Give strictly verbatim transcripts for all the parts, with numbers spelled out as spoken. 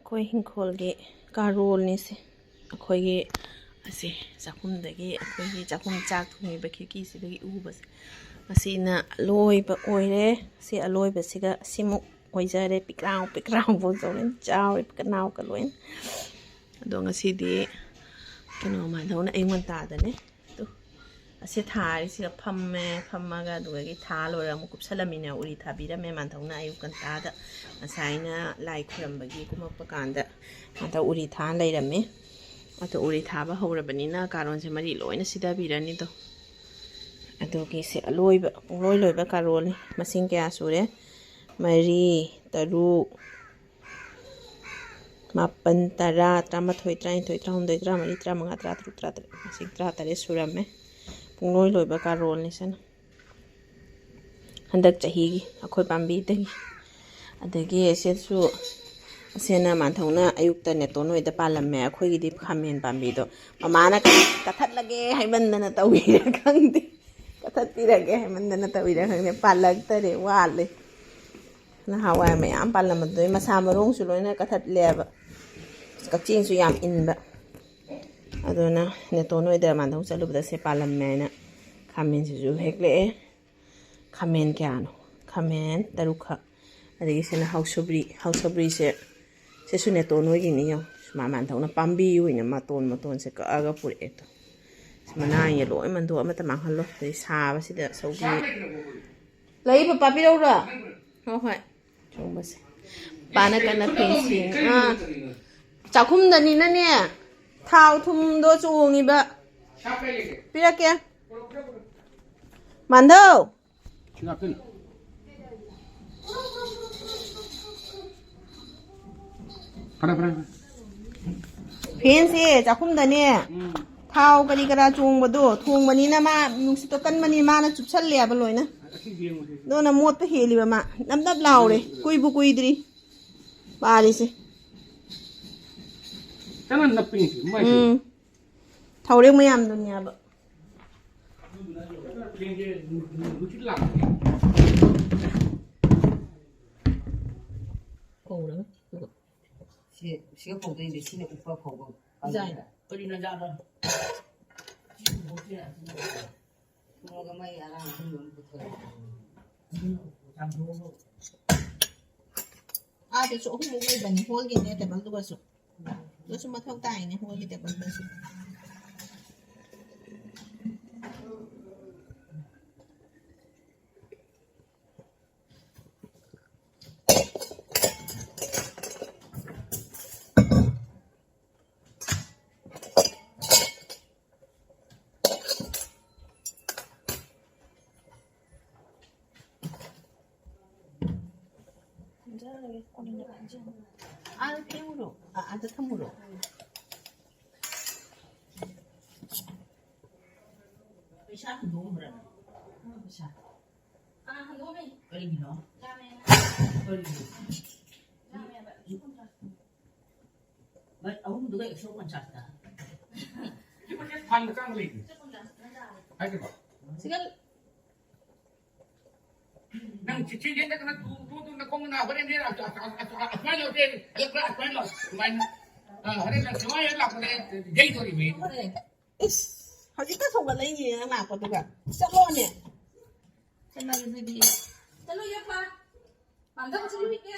ꯑꯩꯈꯣꯏ ꯏꯪꯈꯣꯜꯒꯤ ꯀꯥꯔꯣꯜꯅꯤꯁꯦ꯫ ꯑꯩꯈꯣꯏꯒꯤ ꯑꯁꯤ ꯆꯥꯛꯈꯨꯝꯗꯒꯤ, ꯑꯩꯈꯣꯏꯒꯤ ꯆꯥꯛꯈꯨꯝ ꯆꯥꯛ ꯊꯣꯡꯉꯤꯕ ꯈꯤꯔꯀꯤꯁꯤꯗꯒꯤ ꯎꯕꯁꯦ, ꯃꯁꯤꯅ ꯑꯂꯣꯏꯕ ꯑꯣꯏꯔꯦ꯫ ꯁꯤ ꯑꯂꯣꯏꯕꯁꯤꯒ ꯁꯤꯃꯨꯛ ꯑꯣꯏꯖꯔꯦ꯫ ꯄꯤꯛꯔꯥꯎ ꯄꯤꯛꯔꯥꯎ ꯐꯥꯎ ꯆꯥꯎꯔꯦ, ꯆꯥꯎꯔꯦ ꯄꯤꯛꯅꯥꯎꯒ ꯂꯣꯏꯅ꯫ ꯑꯗꯣ ꯉꯁꯤꯗꯤ ꯀꯩꯅꯣ, ꯃꯥꯟꯗꯧꯅ ꯑꯌꯨꯛ ꯉꯟꯇꯥꯗꯅꯦ꯫ ꯑꯗꯨ ꯑꯁꯤ ꯊꯥꯔꯤꯁꯤꯒ ꯐꯝꯃꯦ꯫ ꯐꯝꯃꯒ ꯑꯗꯨꯗꯒꯤ ꯊꯥ ꯂꯣꯏꯔ ꯑꯃꯨꯛ ꯀꯨꯞꯁꯜꯂꯝꯃꯤꯅꯦ꯫ ꯎꯔꯤ ꯊꯥꯕꯤꯔꯝꯃꯦ ꯃꯥꯟꯗꯧꯅ ꯑꯌꯨꯛ ꯉꯟꯇꯥꯗ꯫ ꯉꯁꯥꯏꯅ ꯂꯥꯏ ꯈꯨꯔꯝꯕꯒꯤ ꯀꯨꯝꯃꯛꯄ ꯀꯥꯟꯗ ꯃꯥꯟꯗꯧ ꯎꯔꯤ ꯊꯥ ꯂꯩꯔꯝꯃꯦ꯫ ꯑꯗꯣ ꯎꯔꯤ ꯊꯥꯕ ꯍꯧꯔꯕꯅꯤꯅ ꯀꯥꯔꯣꯟꯁꯦ ꯃꯔꯤ ꯂꯣꯏꯅ ꯁꯤꯊꯕꯤꯔꯅꯤꯗꯣ꯫ ꯑꯗꯨꯒꯤ ꯁꯤ ꯑꯂꯣꯏꯕ, ꯄꯨꯡꯂꯣꯏ ꯂꯣꯏꯕ ꯀꯥꯔꯣꯜꯅꯤ꯫ ꯃꯁꯤꯡ ꯀꯌꯥ ꯁꯨꯔꯦ? ꯃꯔꯤ, ꯇꯔꯨꯛ, ꯃꯥꯄꯟ, ꯇꯔꯥ, ꯇꯔꯥꯃꯥꯊꯣꯏ, ꯇꯔꯥꯅꯤꯊꯣꯏ, ꯇꯔꯥꯍꯨꯝꯗꯣꯏ, ꯇꯔꯥꯃꯔꯤ, ꯇꯔꯥꯃꯉꯥ, ꯇꯔꯥꯇꯔꯨꯛ, ꯇꯔꯥꯇꯔꯦꯠ꯫ ꯃꯁꯤꯡ ꯇꯔꯥꯇꯔꯦꯠ ꯁꯨꯔꯝꯃꯦ꯫ ꯄꯨꯡꯂꯣꯏ ꯂꯣꯏꯕ ꯀꯥꯔꯣꯜꯅꯤ ꯁꯤꯅ꯫ ꯍꯟꯗꯛ ꯆꯍꯤꯒꯤ ꯑꯩꯈꯣꯏ ꯄꯥꯝꯕꯤꯗꯒꯤ꯫ ꯑꯗꯒꯤ ꯁꯤꯁꯨ, ꯑꯁꯤꯅ ꯃꯥꯟꯊꯧꯅ ꯑꯌꯨꯛꯇ ꯅꯦꯇꯣꯟ ꯍꯣꯏꯗ ꯄꯥꯜꯂꯝꯃꯦ꯫ ꯑꯩꯈꯣꯏꯒꯤꯗꯤ ꯈꯥꯃꯦꯟ ꯄꯥꯝꯕꯤꯗꯣ ꯃꯃꯥꯅ ꯀꯛꯊꯠꯂꯒꯦ ꯍꯥꯏꯃꯟꯗꯅ ꯇꯧꯔꯤꯔꯥ ꯈꯪꯗꯦ꯫ ꯀꯛꯊꯠꯄꯤꯔꯒꯦ ꯍꯥꯏꯃꯟꯗꯅ ꯇꯧꯔꯤꯔꯥ ꯈꯪꯗꯦ꯫ ꯄꯥꯜꯂꯛꯇꯔꯦ, ꯋꯥꯠꯂꯦ꯫ ꯅꯍꯥꯟꯋꯥꯏ ꯃꯌꯥꯝ ꯄꯥꯜꯂꯝꯕꯗꯨꯗꯩ ꯃꯁꯥ ꯃꯔꯣꯡꯁꯨ ꯂꯣꯏꯅ ꯀꯛꯊꯠꯂꯦꯕ꯫ ꯀꯛꯆꯦꯡꯁꯨ ꯌꯥꯝ ꯏꯟꯕ꯫ ꯑꯗꯨꯅ ꯅꯦꯇꯣꯟ ꯍꯣꯏꯗ ꯃꯥꯟꯗꯧ ꯆꯠꯂꯨꯕꯗ ꯁꯦ ꯄꯥꯜꯂꯝꯃꯦ ꯍꯥꯏꯅ ꯈꯥꯃꯦꯟꯁꯤꯁꯨ ꯍꯦꯛꯂꯛꯑꯦ꯫ ꯈꯥꯃꯦꯟ ꯀꯌꯥꯅꯣ? ꯈꯥꯃꯦꯟ ꯇꯔꯨꯛꯈꯛ꯫ ꯑꯗꯒꯤ ꯁꯤꯅ ꯍꯥꯎ ꯁꯧꯒ꯭ꯔꯤ꯫ ꯍꯥꯎ ꯁꯧꯒ꯭ꯔꯤꯁꯦ, ꯁꯤꯁꯨ ꯅꯦꯇꯣꯟ ꯍꯣꯏꯒꯤꯅꯤ ꯌꯦꯡꯉꯣ꯫ ꯁꯨꯃꯥꯏ ꯃꯥꯟꯗꯧꯅ ꯄꯥꯝꯕꯤ ꯑꯣꯏꯅ ꯃꯇꯣꯟ ꯃꯇꯣꯟꯁꯦ ꯀꯛꯑꯒ ꯄꯨꯔꯛꯑꯦ꯫ ꯇꯣ, ꯁꯤ ꯃꯅꯥ ꯂꯣꯏ ꯃꯟꯗꯣ ꯑꯃꯠꯇ ꯃꯥꯡꯍꯜꯂꯣ꯫ ꯑꯗꯩ ꯁꯥꯕꯁꯤꯗ ꯁꯧꯒ꯭ꯔꯤ ꯂꯩ ꯄꯄꯥ, ꯄꯤꯔꯛꯎꯔꯣ? ꯍꯣꯏ, ꯍꯣꯏ꯫ ꯆꯣꯡꯕꯁꯦ꯫ ꯄꯥꯅ ꯀꯟꯅ ꯐꯦꯟꯁꯤ꯫ ꯑꯥ꯫ ꯆꯥꯛꯈꯨꯝꯗꯅꯤꯅꯅꯦ, ꯊꯥꯎ ꯊꯨꯝꯗꯣ ꯆꯣꯡꯉꯤꯕ꯫ ꯄꯤꯔꯛꯀꯦ꯫ ꯃꯥꯟꯗꯧ꯫ ꯐꯦꯟꯁꯦ ꯆꯥꯛꯈꯨꯝꯗꯅꯦ꯫ ꯎꯝ꯫ ꯊꯥꯎ ꯀꯔꯤ ꯀꯔꯥ ꯆꯣꯡꯕꯗꯣ, ꯊꯣꯡꯕꯅꯤꯅ ꯃꯥ ꯅꯨꯡꯁꯤꯠꯇꯣ ꯀꯟꯕꯅꯤ, ꯃꯥꯅ ꯆꯨꯞꯁꯜꯂꯦꯕ ꯂꯣꯏꯅ꯫ ꯑꯁꯤ ꯌꯦꯡꯉꯨꯁꯦ꯫ ꯑꯗꯨꯅ ꯃꯣꯠꯄ ꯍꯦꯜꯂꯤꯕ ꯃꯥ꯫ ꯅꯞ ꯅꯞ ꯂꯥꯎꯔꯦ꯫ ꯀꯨꯏꯕꯨ ꯀꯨꯏꯗ꯭ꯔꯤ ꯄꯥꯜꯂꯤꯁꯦ꯫ ꯀꯟꯅ ꯅꯞꯄꯤꯅꯦ ꯁꯤ ꯃꯥꯏꯁꯦ꯫ ꯎꯝ꯫ ꯊꯧꯔꯦꯛ ꯃꯌꯥꯝꯗꯨꯅꯦꯕ꯫ ꯐꯦꯟꯁꯦ ꯅꯨꯡꯁꯤꯠ ꯂꯥꯛꯄꯒꯤ꯫ ꯀꯧꯔꯒ꯫ ꯁꯤꯒ ꯐꯧꯗꯣꯏꯅꯦ, ꯁꯤꯅ ꯎꯞꯄ ꯐꯧꯕ ꯗꯤꯖꯥꯏꯟ꯫ ꯀꯥꯡꯕꯨꯗ꯫ ꯀꯔꯤꯅ ꯌꯥꯕ? ꯊꯨꯝꯃꯣꯒ ꯃꯩ ꯑꯔꯥꯡ ꯑꯍꯨꯝ ꯑꯃ ꯄꯨꯊꯣꯔꯛꯑꯦ꯫ ꯑꯥꯗꯁꯨ ꯑꯍꯨꯝꯃꯨꯛ ꯂꯩꯕꯅꯤ, ꯍꯣꯜꯒꯤꯅꯦ ꯇꯦꯕꯜꯗꯨꯒꯁꯨ꯫ ꯑꯗꯨꯁꯨ ꯃꯊꯧ ꯇꯥꯏꯅꯦ, ꯍꯣꯜꯒꯤ ꯇꯦꯕꯜꯗꯁꯨ꯫ ꯐꯦꯡꯉꯨꯔꯣ? ꯑꯥ, ꯑꯥꯗ ꯊꯝꯃꯨꯔꯣ? ꯄꯩꯁꯥ ꯍꯟꯗꯣꯛꯑꯝꯕ꯭ꯔꯥ? ꯄꯩꯁꯥ꯫ ꯑꯥ, ꯍꯟꯗꯣꯛꯑꯝꯃꯦ꯫ ꯀꯔꯤꯒꯤꯅꯣ? ꯌꯥꯝꯃꯦꯅ꯫ ꯀꯔꯤꯒꯤ? ꯌꯥꯝꯃꯦꯕ꯫ ꯕꯠ ꯑꯍꯨꯝꯗꯨꯒ ꯑꯦꯛꯁꯣ ꯄꯟꯆꯥꯁꯇ꯫ ꯁꯤ ꯃꯊꯛ ꯐꯥꯟꯗ ꯀꯥꯡ ꯂꯩꯕꯅꯤ꯫ ꯍꯥꯏꯒꯅꯣ꯫ ꯁꯤꯒ ꯅꯪ ꯆꯤꯊꯤ ꯌꯦꯡꯗ ꯀꯩꯅꯣ ꯇꯨ, ꯇꯨ, ꯇꯨ ꯅꯈꯣꯡ ꯅꯥ ꯍꯣꯔꯦꯟ ꯍꯦꯛ ꯑꯁ-, ꯑꯁ-, ꯑꯁ-, ꯑꯁ-, ꯑꯁꯨꯃꯥꯏꯅ ꯂꯧꯔꯦ, ꯍꯜꯂꯛꯄ꯭ꯔꯥ? ꯑꯁꯨꯃꯥꯏꯅ ꯂꯧ꯫ ꯑꯗꯨꯃꯥꯏꯅ꯫ ꯑ, ꯍꯣꯔꯦꯟ ꯅꯪ ꯁꯨꯃꯥꯏꯅ ꯍꯦꯛ ꯂꯥꯛꯄꯗ ꯌꯩꯗꯣꯔꯤꯕꯅꯤ꯫ ꯏꯁ, ꯍꯧꯖꯤꯛꯇ ꯊꯣꯡꯒꯠꯂꯛꯏꯅꯦ ꯅꯪ ꯂꯥꯛꯄꯗꯨꯒ꯫ ꯆꯠꯂꯣꯅꯦ꯫ ꯆꯠꯂꯒꯦ ꯑꯗꯨꯗꯤ꯫ ꯆꯠꯂꯣ, ꯌꯥꯄꯥ꯫ ꯄꯥꯝꯖꯕ ꯆꯠꯂꯨꯈꯤꯒꯦ꯫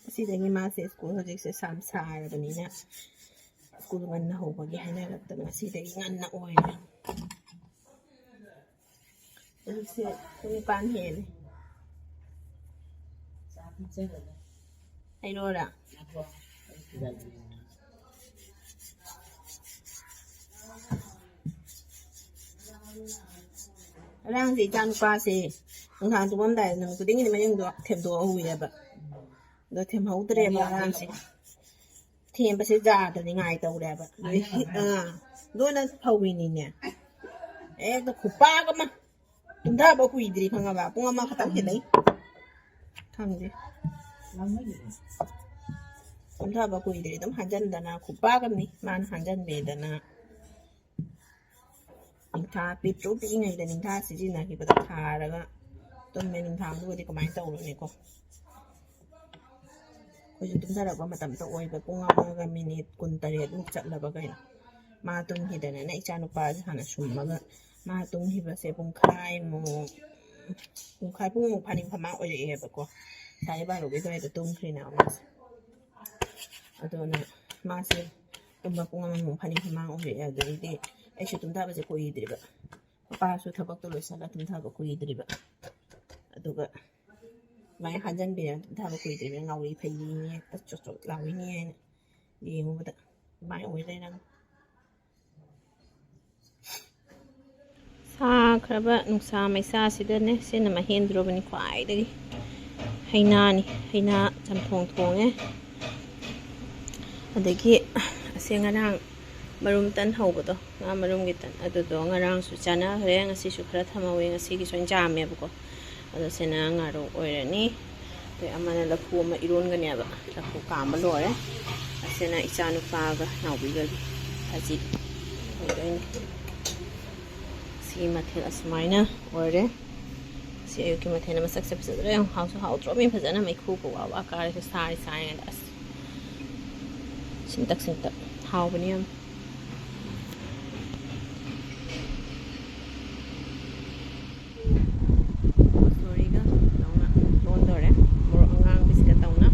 ꯑꯁꯤꯗꯒꯤ ꯃꯥꯁꯦ ꯁ꯭ꯀꯨꯜ ꯍꯧꯖꯤꯛꯁꯦ ꯌꯥꯝ ꯁꯥꯔꯕꯅꯤꯅ ꯁ꯭ꯀꯨꯜ ꯉꯟꯅ ꯍꯧꯕꯒꯤ ꯍꯥꯏꯅꯔꯛꯇꯅ ꯉꯁꯤꯗꯒꯤ ꯉꯟꯅ ꯑꯣꯏꯔꯦ꯫ ꯍꯧꯖꯤꯛꯁꯦ ꯄꯨꯡ ꯅꯤꯄꯥꯟ ꯍꯦꯜꯂꯦ꯫ ꯍꯩꯔꯣꯔꯥ? ꯑꯉꯥꯡꯁꯦ, ꯏꯆꯥ ꯅꯨꯄꯥꯁꯦ ꯅꯨꯡꯗꯥꯡ ꯇꯨꯝꯃꯝꯗꯥꯏꯗ ꯅꯨꯃꯤꯠ ꯈꯨꯗꯤꯡꯒꯤꯗꯤ ꯃꯌꯨꯡꯗꯣ ꯊꯦꯝꯗꯣꯛꯍꯧꯋꯦꯕ꯫ ꯑꯗꯣ ꯊꯦꯝꯍꯧꯗ꯭ꯔꯦꯕ ꯑꯉꯥꯡꯁꯦ꯫ ꯊꯦꯝꯕꯁꯦ ꯌꯥꯗ꯭ꯔꯦ, ꯅꯤꯡꯉꯥꯏ ꯇꯧꯔꯦꯕ꯫ ꯑꯗꯩ ꯍꯤ-, ꯑꯥ, ꯂꯣꯏꯅ ꯐꯧꯏꯅꯤꯅꯦ꯫ ꯍꯦꯛꯇ ꯈꯨꯄꯥꯛ ꯑꯃ꯫ ꯇꯨꯝꯊꯕ ꯀꯨꯏꯗ꯭ꯔꯤ ꯈꯪꯉꯕ? ꯄꯨꯡ ꯑꯃ ꯈꯛꯇꯪ ꯍꯦꯜꯂꯛꯏ꯫ ꯈꯪꯗꯦ꯫ ꯇꯨꯝꯊꯕ ꯀꯨꯏꯗ꯭ꯔꯤ, ꯑꯗꯨꯝ ꯍꯟꯖꯟꯗꯅ ꯈꯨꯄꯥꯛ ꯑꯃꯅꯤ ꯃꯥꯅ ꯍꯟꯖꯟꯕꯤꯗꯅ꯫ ꯅꯤꯡꯊꯥ ꯄꯤꯛꯇ꯭ꯔꯨ ꯄꯤꯛꯏꯉꯩꯗ ꯅꯤꯡꯊꯥ ꯁꯤꯖꯤꯟꯅꯈꯤꯕꯗ ꯊꯥꯔꯒ ꯇꯨꯝꯃꯦ꯫ ꯅꯤꯡꯊꯥꯗꯨꯕꯨꯗꯤ ꯀꯃꯥꯏꯅ ꯇꯧꯔꯨꯅꯤꯀꯣ? ꯑꯩꯈꯣꯏꯁꯨ ꯇꯨꯝꯊꯔꯛꯄ ꯃꯇꯝꯗ ꯑꯣꯏꯕ, ꯄꯨꯡ ꯑꯃꯒ ꯃꯤꯅꯤꯠ ꯀꯨꯟꯇꯔꯦꯠꯃꯨꯛ ꯆꯠꯂꯕ ꯀꯩꯅꯣ꯫ ꯃꯥ ꯇꯨꯝꯈꯤꯗꯅꯅ ꯏꯆꯥ ꯅꯨꯄꯥꯁꯦ ꯍꯥꯟꯅ ꯁꯨꯝꯃꯒ, ꯃꯥ ꯇꯨꯝꯈꯤꯕꯁꯦ ꯄꯨꯡꯈꯥꯏꯃꯨꯛ, ꯄꯨꯡꯈꯥꯏ, ꯄꯨꯡꯃꯨꯛ ꯐꯥꯅꯤꯡ ꯐꯃꯥꯡ ꯑꯣꯏꯔꯛꯑꯦꯕꯀꯣ꯫ ꯁꯥꯔꯦ ꯕꯥꯔꯣꯒꯤ ꯑꯗꯨꯋꯥꯏꯗ ꯇꯨꯝꯈ꯭ꯔꯤꯅꯦ ꯃꯥꯁꯦ꯫ ꯑꯗꯨꯅ ꯃꯥꯁꯦ ꯇꯨꯝꯕ ꯄꯨꯡ ꯑꯃꯃꯨꯛ ꯐꯥꯅꯤꯡ ꯐꯃꯥꯡ ꯑꯣꯏꯔꯛꯑꯦ꯫ ꯑꯗꯨꯗꯩꯗꯤ ꯑꯩꯁꯨ ꯇꯨꯝꯊꯕꯁꯦ ꯀꯨꯏꯗ꯭ꯔꯤꯕ꯫ ꯃꯄꯥꯁꯨ ꯊꯕꯛꯇꯣ ꯂꯣꯏꯁꯤꯜꯂ ꯇꯨꯝꯊꯕ ꯀꯨꯏꯗ꯭ꯔꯤꯕ꯫ ꯑꯗꯨꯒ ꯑꯗꯨꯃꯥꯏꯅ ꯍꯥꯟꯖꯟꯕꯤꯔ ꯇꯨꯝꯊꯕ ꯀꯨꯏꯗ꯭ꯔꯤꯕꯅꯤꯅ ꯉꯥꯎꯔꯤ ꯐꯩꯔꯤꯅꯦ, ꯆꯣꯠ ꯆꯣꯠ ꯂꯥꯎꯔꯤꯅꯦ ꯍꯥꯏꯅ ꯌꯦꯡꯉꯨꯕꯗ ꯑꯗꯨꯃꯥꯏꯅ ꯑꯣꯏ ꯂꯩꯔꯝꯃꯦ꯫ ꯁꯥꯈ꯭ꯔꯕ ꯅꯨꯡꯁꯥ ꯃꯩꯁꯥꯁꯤꯗꯅꯦ, ꯁꯤꯅ ꯃꯍꯦꯟꯗ꯭ꯔꯣꯕꯅꯤ ꯈ꯭ꯋꯥꯏꯗꯒꯤ꯫ ꯍꯩꯅꯥꯅꯤ, ꯍꯩꯅꯥ ꯆꯝꯊꯣꯡ ꯊꯣꯡꯉꯦ꯫ ꯑꯗꯒꯤ ꯑꯁꯦ ꯉꯔꯥꯡ ꯃꯔꯨꯝ ꯇꯟ ꯍꯧꯕꯗꯣ, ꯉꯥ ꯃꯔꯨꯝꯒꯤ ꯇꯟ, ꯑꯗꯨꯗꯣ ꯉꯔꯥꯡꯁꯨ ꯆꯥꯅꯈ꯭ꯔꯦ, ꯉꯁꯤꯁꯨ ꯈꯔ ꯊꯝꯍꯧꯋꯦ꯫ ꯉꯁꯤꯒꯤꯁꯨ ꯑꯩꯅ ꯆꯥꯝꯃꯦꯕꯀꯣ꯫ ꯑꯗꯣ ꯁꯤꯅ ꯉꯥꯔꯧ ꯑꯣꯏꯔꯅꯤ꯫ ꯑꯗꯩ ꯑꯃꯅ ꯂꯐꯨ ꯑꯃ ꯏꯔꯣꯟꯒꯅꯦꯕ꯫ ꯂꯐꯨ ꯀꯥꯝꯕ ꯂꯣꯏꯔꯦ꯫ ꯑꯁꯤꯅ ꯏꯆꯥ ꯅꯨꯄꯥꯒ ꯅꯥꯎꯕꯤꯒꯒꯤ ꯈꯖꯤꯛ ꯑꯣꯏꯗꯣꯏꯅꯤ꯫ ꯁꯤ ꯃꯊꯦꯜ ꯑꯁꯨꯃꯥꯏꯅ ꯑꯣꯏꯔꯦ꯫ ꯁꯤ ꯑꯌꯨꯛꯀꯤ ꯃꯊꯦꯜ꯫ ꯃꯁꯛꯁꯦ ꯐꯖꯗ꯭ꯔꯥ ꯌꯦꯡꯉꯨ꯫ ꯍꯥꯎꯁꯨ ꯍꯥꯎꯗ꯭ꯔꯣꯃꯤ꯫ ꯐꯖꯅ ꯃꯩꯈꯨꯒ ꯋꯥ ꯋꯥ ꯀꯥꯔꯒ ꯁꯥꯔꯤ ꯁꯥꯔꯤꯉꯩꯗ꯫ ꯑꯁ, ꯁꯤꯟꯇꯛ ꯁꯤꯟꯇꯛ ꯍꯥꯎꯕꯅꯤ ꯌꯥꯝ꯫ ꯃꯨꯁꯣꯔꯤꯒ ꯇꯧꯅ ꯂꯣꯟꯗꯣꯔꯦ, ꯃꯣꯔꯣꯛ ꯑꯉꯥꯡꯕꯤꯁꯤꯒ ꯇꯧꯅ꯫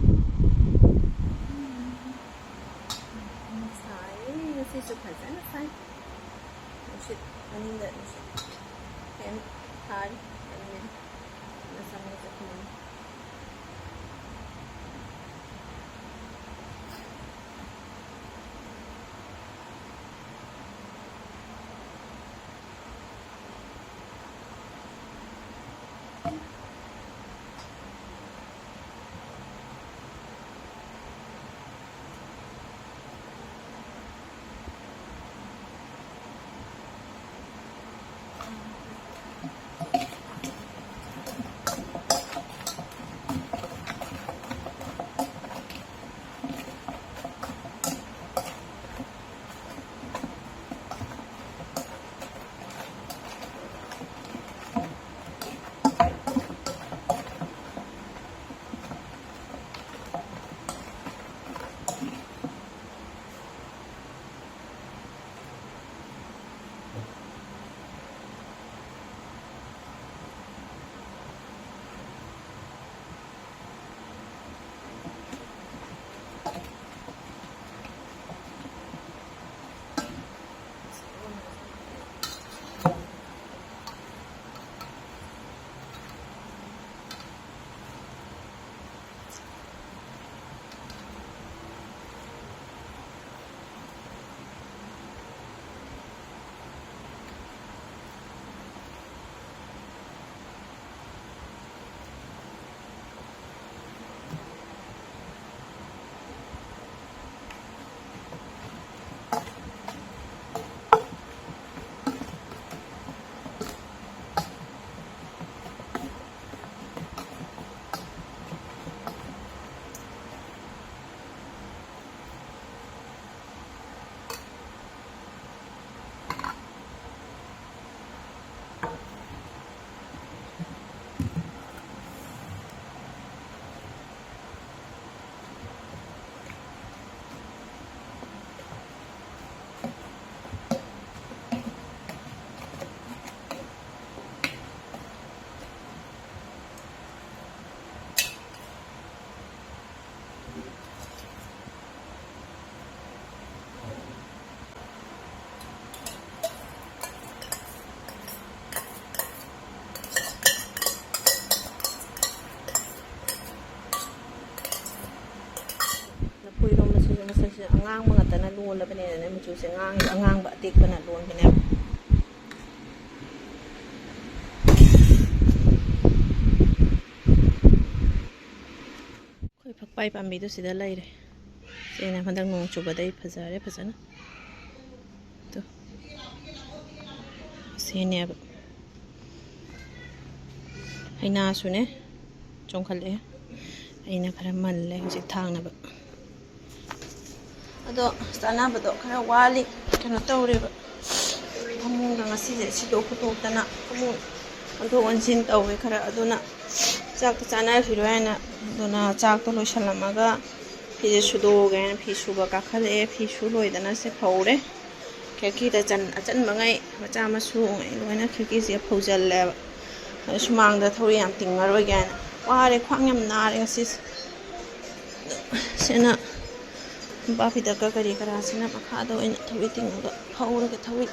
ꯁꯥꯏ, ꯉꯁꯤꯁꯨ ꯐꯖꯅ ꯁꯥꯏ꯫ ꯅꯨꯡꯁꯤꯠ ꯃꯅꯤꯡꯗ ꯅꯨꯡꯁꯤꯠ ꯐꯦꯟ ꯊꯥꯔꯤ꯫ ꯃꯁꯝꯅ ꯆꯠꯈꯤꯕꯅꯤ꯫ ꯑꯉꯥꯡꯕ ꯉꯥꯛꯇꯅ ꯂꯣꯜꯂꯕꯅꯤꯅꯅꯦ, ꯃꯆꯨꯁꯦ ꯉꯥꯡꯉꯤꯕ, ꯑꯉꯥꯡꯕ ꯑꯇꯦꯛꯄꯅ ꯂꯣꯟꯕꯅꯦꯕ꯫ ꯑꯩꯈꯣꯏ ꯐꯛꯄꯥꯏ ꯄꯥꯝꯕꯤꯗꯨ ꯁꯤꯗ ꯂꯩꯔꯦ꯫ ꯁꯤꯅ ꯍꯟꯗꯛ ꯅꯣꯡ ꯆꯨꯕꯗꯩ ꯐꯖꯔꯦ ꯐꯖꯅ꯫ ꯇꯨ꯫ ꯁꯤꯅꯦꯕ꯫ ꯍꯩꯅꯥꯁꯨꯅꯦ ꯆꯣꯡꯈꯠꯂꯛꯑꯦ꯫ ꯑꯩꯅ ꯈꯔ ꯃꯜꯂꯦ ꯍꯧꯖꯤꯛ ꯊꯥꯡꯅꯕ꯫ ꯑꯗꯣ ꯆꯥꯅꯕꯗꯣ ꯈꯔ ꯋꯥꯠꯂꯤ, ꯀꯩꯅꯣ ꯇꯧꯔꯦꯕ꯫ ꯐꯃꯨꯡꯗ ꯉꯁꯤꯁꯦ ꯁꯤꯗꯣꯛ ꯈꯣꯠꯇꯣꯛꯇꯅ ꯐꯃꯨꯡ ꯑꯣꯟꯊꯣꯛ ꯑꯣꯟꯁꯤꯟ ꯇꯧꯋꯦ ꯈꯔ꯫ ꯑꯗꯨꯅ ꯆꯥꯛꯇꯣ ꯆꯥꯅꯈꯤꯔꯣꯏ ꯍꯥꯏꯅ, ꯑꯗꯨꯅ ꯆꯥꯛꯇꯣ ꯂꯣꯏꯁꯜꯂꯝꯃꯒ ꯐꯤꯁꯦ ꯁꯨꯗꯣꯛꯑꯒꯦ ꯍꯥꯏꯅ ꯐꯤ ꯁꯨꯕ ꯀꯥꯈꯠꯂꯛꯑꯦ꯫ ꯐꯤ ꯁꯨ ꯂꯣꯏꯗꯅ ꯁꯦ ꯐꯧꯔꯦ꯫ ꯈꯦꯔꯀꯤꯗ ꯆꯟ-, ꯑꯆꯟꯕꯉꯩ ꯃꯆꯥ ꯃꯁꯨꯉꯩ ꯂꯣꯏꯅ ꯈꯦꯔꯀꯤꯁꯦ ꯐꯧꯖꯜꯂꯦꯕ꯫ ꯑꯗ ꯁꯨꯃꯥꯡꯗ ꯊꯧꯔꯤ ꯌꯥꯝ ꯇꯤꯡꯉꯔꯣꯏꯒꯦ ꯍꯥꯏꯅ꯫ ꯋꯥꯔꯦ, ꯈ꯭ꯋꯥꯡ ꯌꯥꯝ ꯅꯥꯔꯦ ꯉꯁꯤꯁꯦ꯫ ꯁꯤꯅ ꯃꯣꯝꯄꯥꯛ ꯐꯤꯗꯛꯀ ꯀꯔꯤ ꯀꯔꯥꯁꯤꯅ ꯃꯈꯥꯗ ꯑꯣꯏꯅ ꯊꯧꯔꯤ ꯇꯤꯡꯉꯒ ꯐꯧꯔꯒꯦ꯫ ꯊꯧꯔꯤ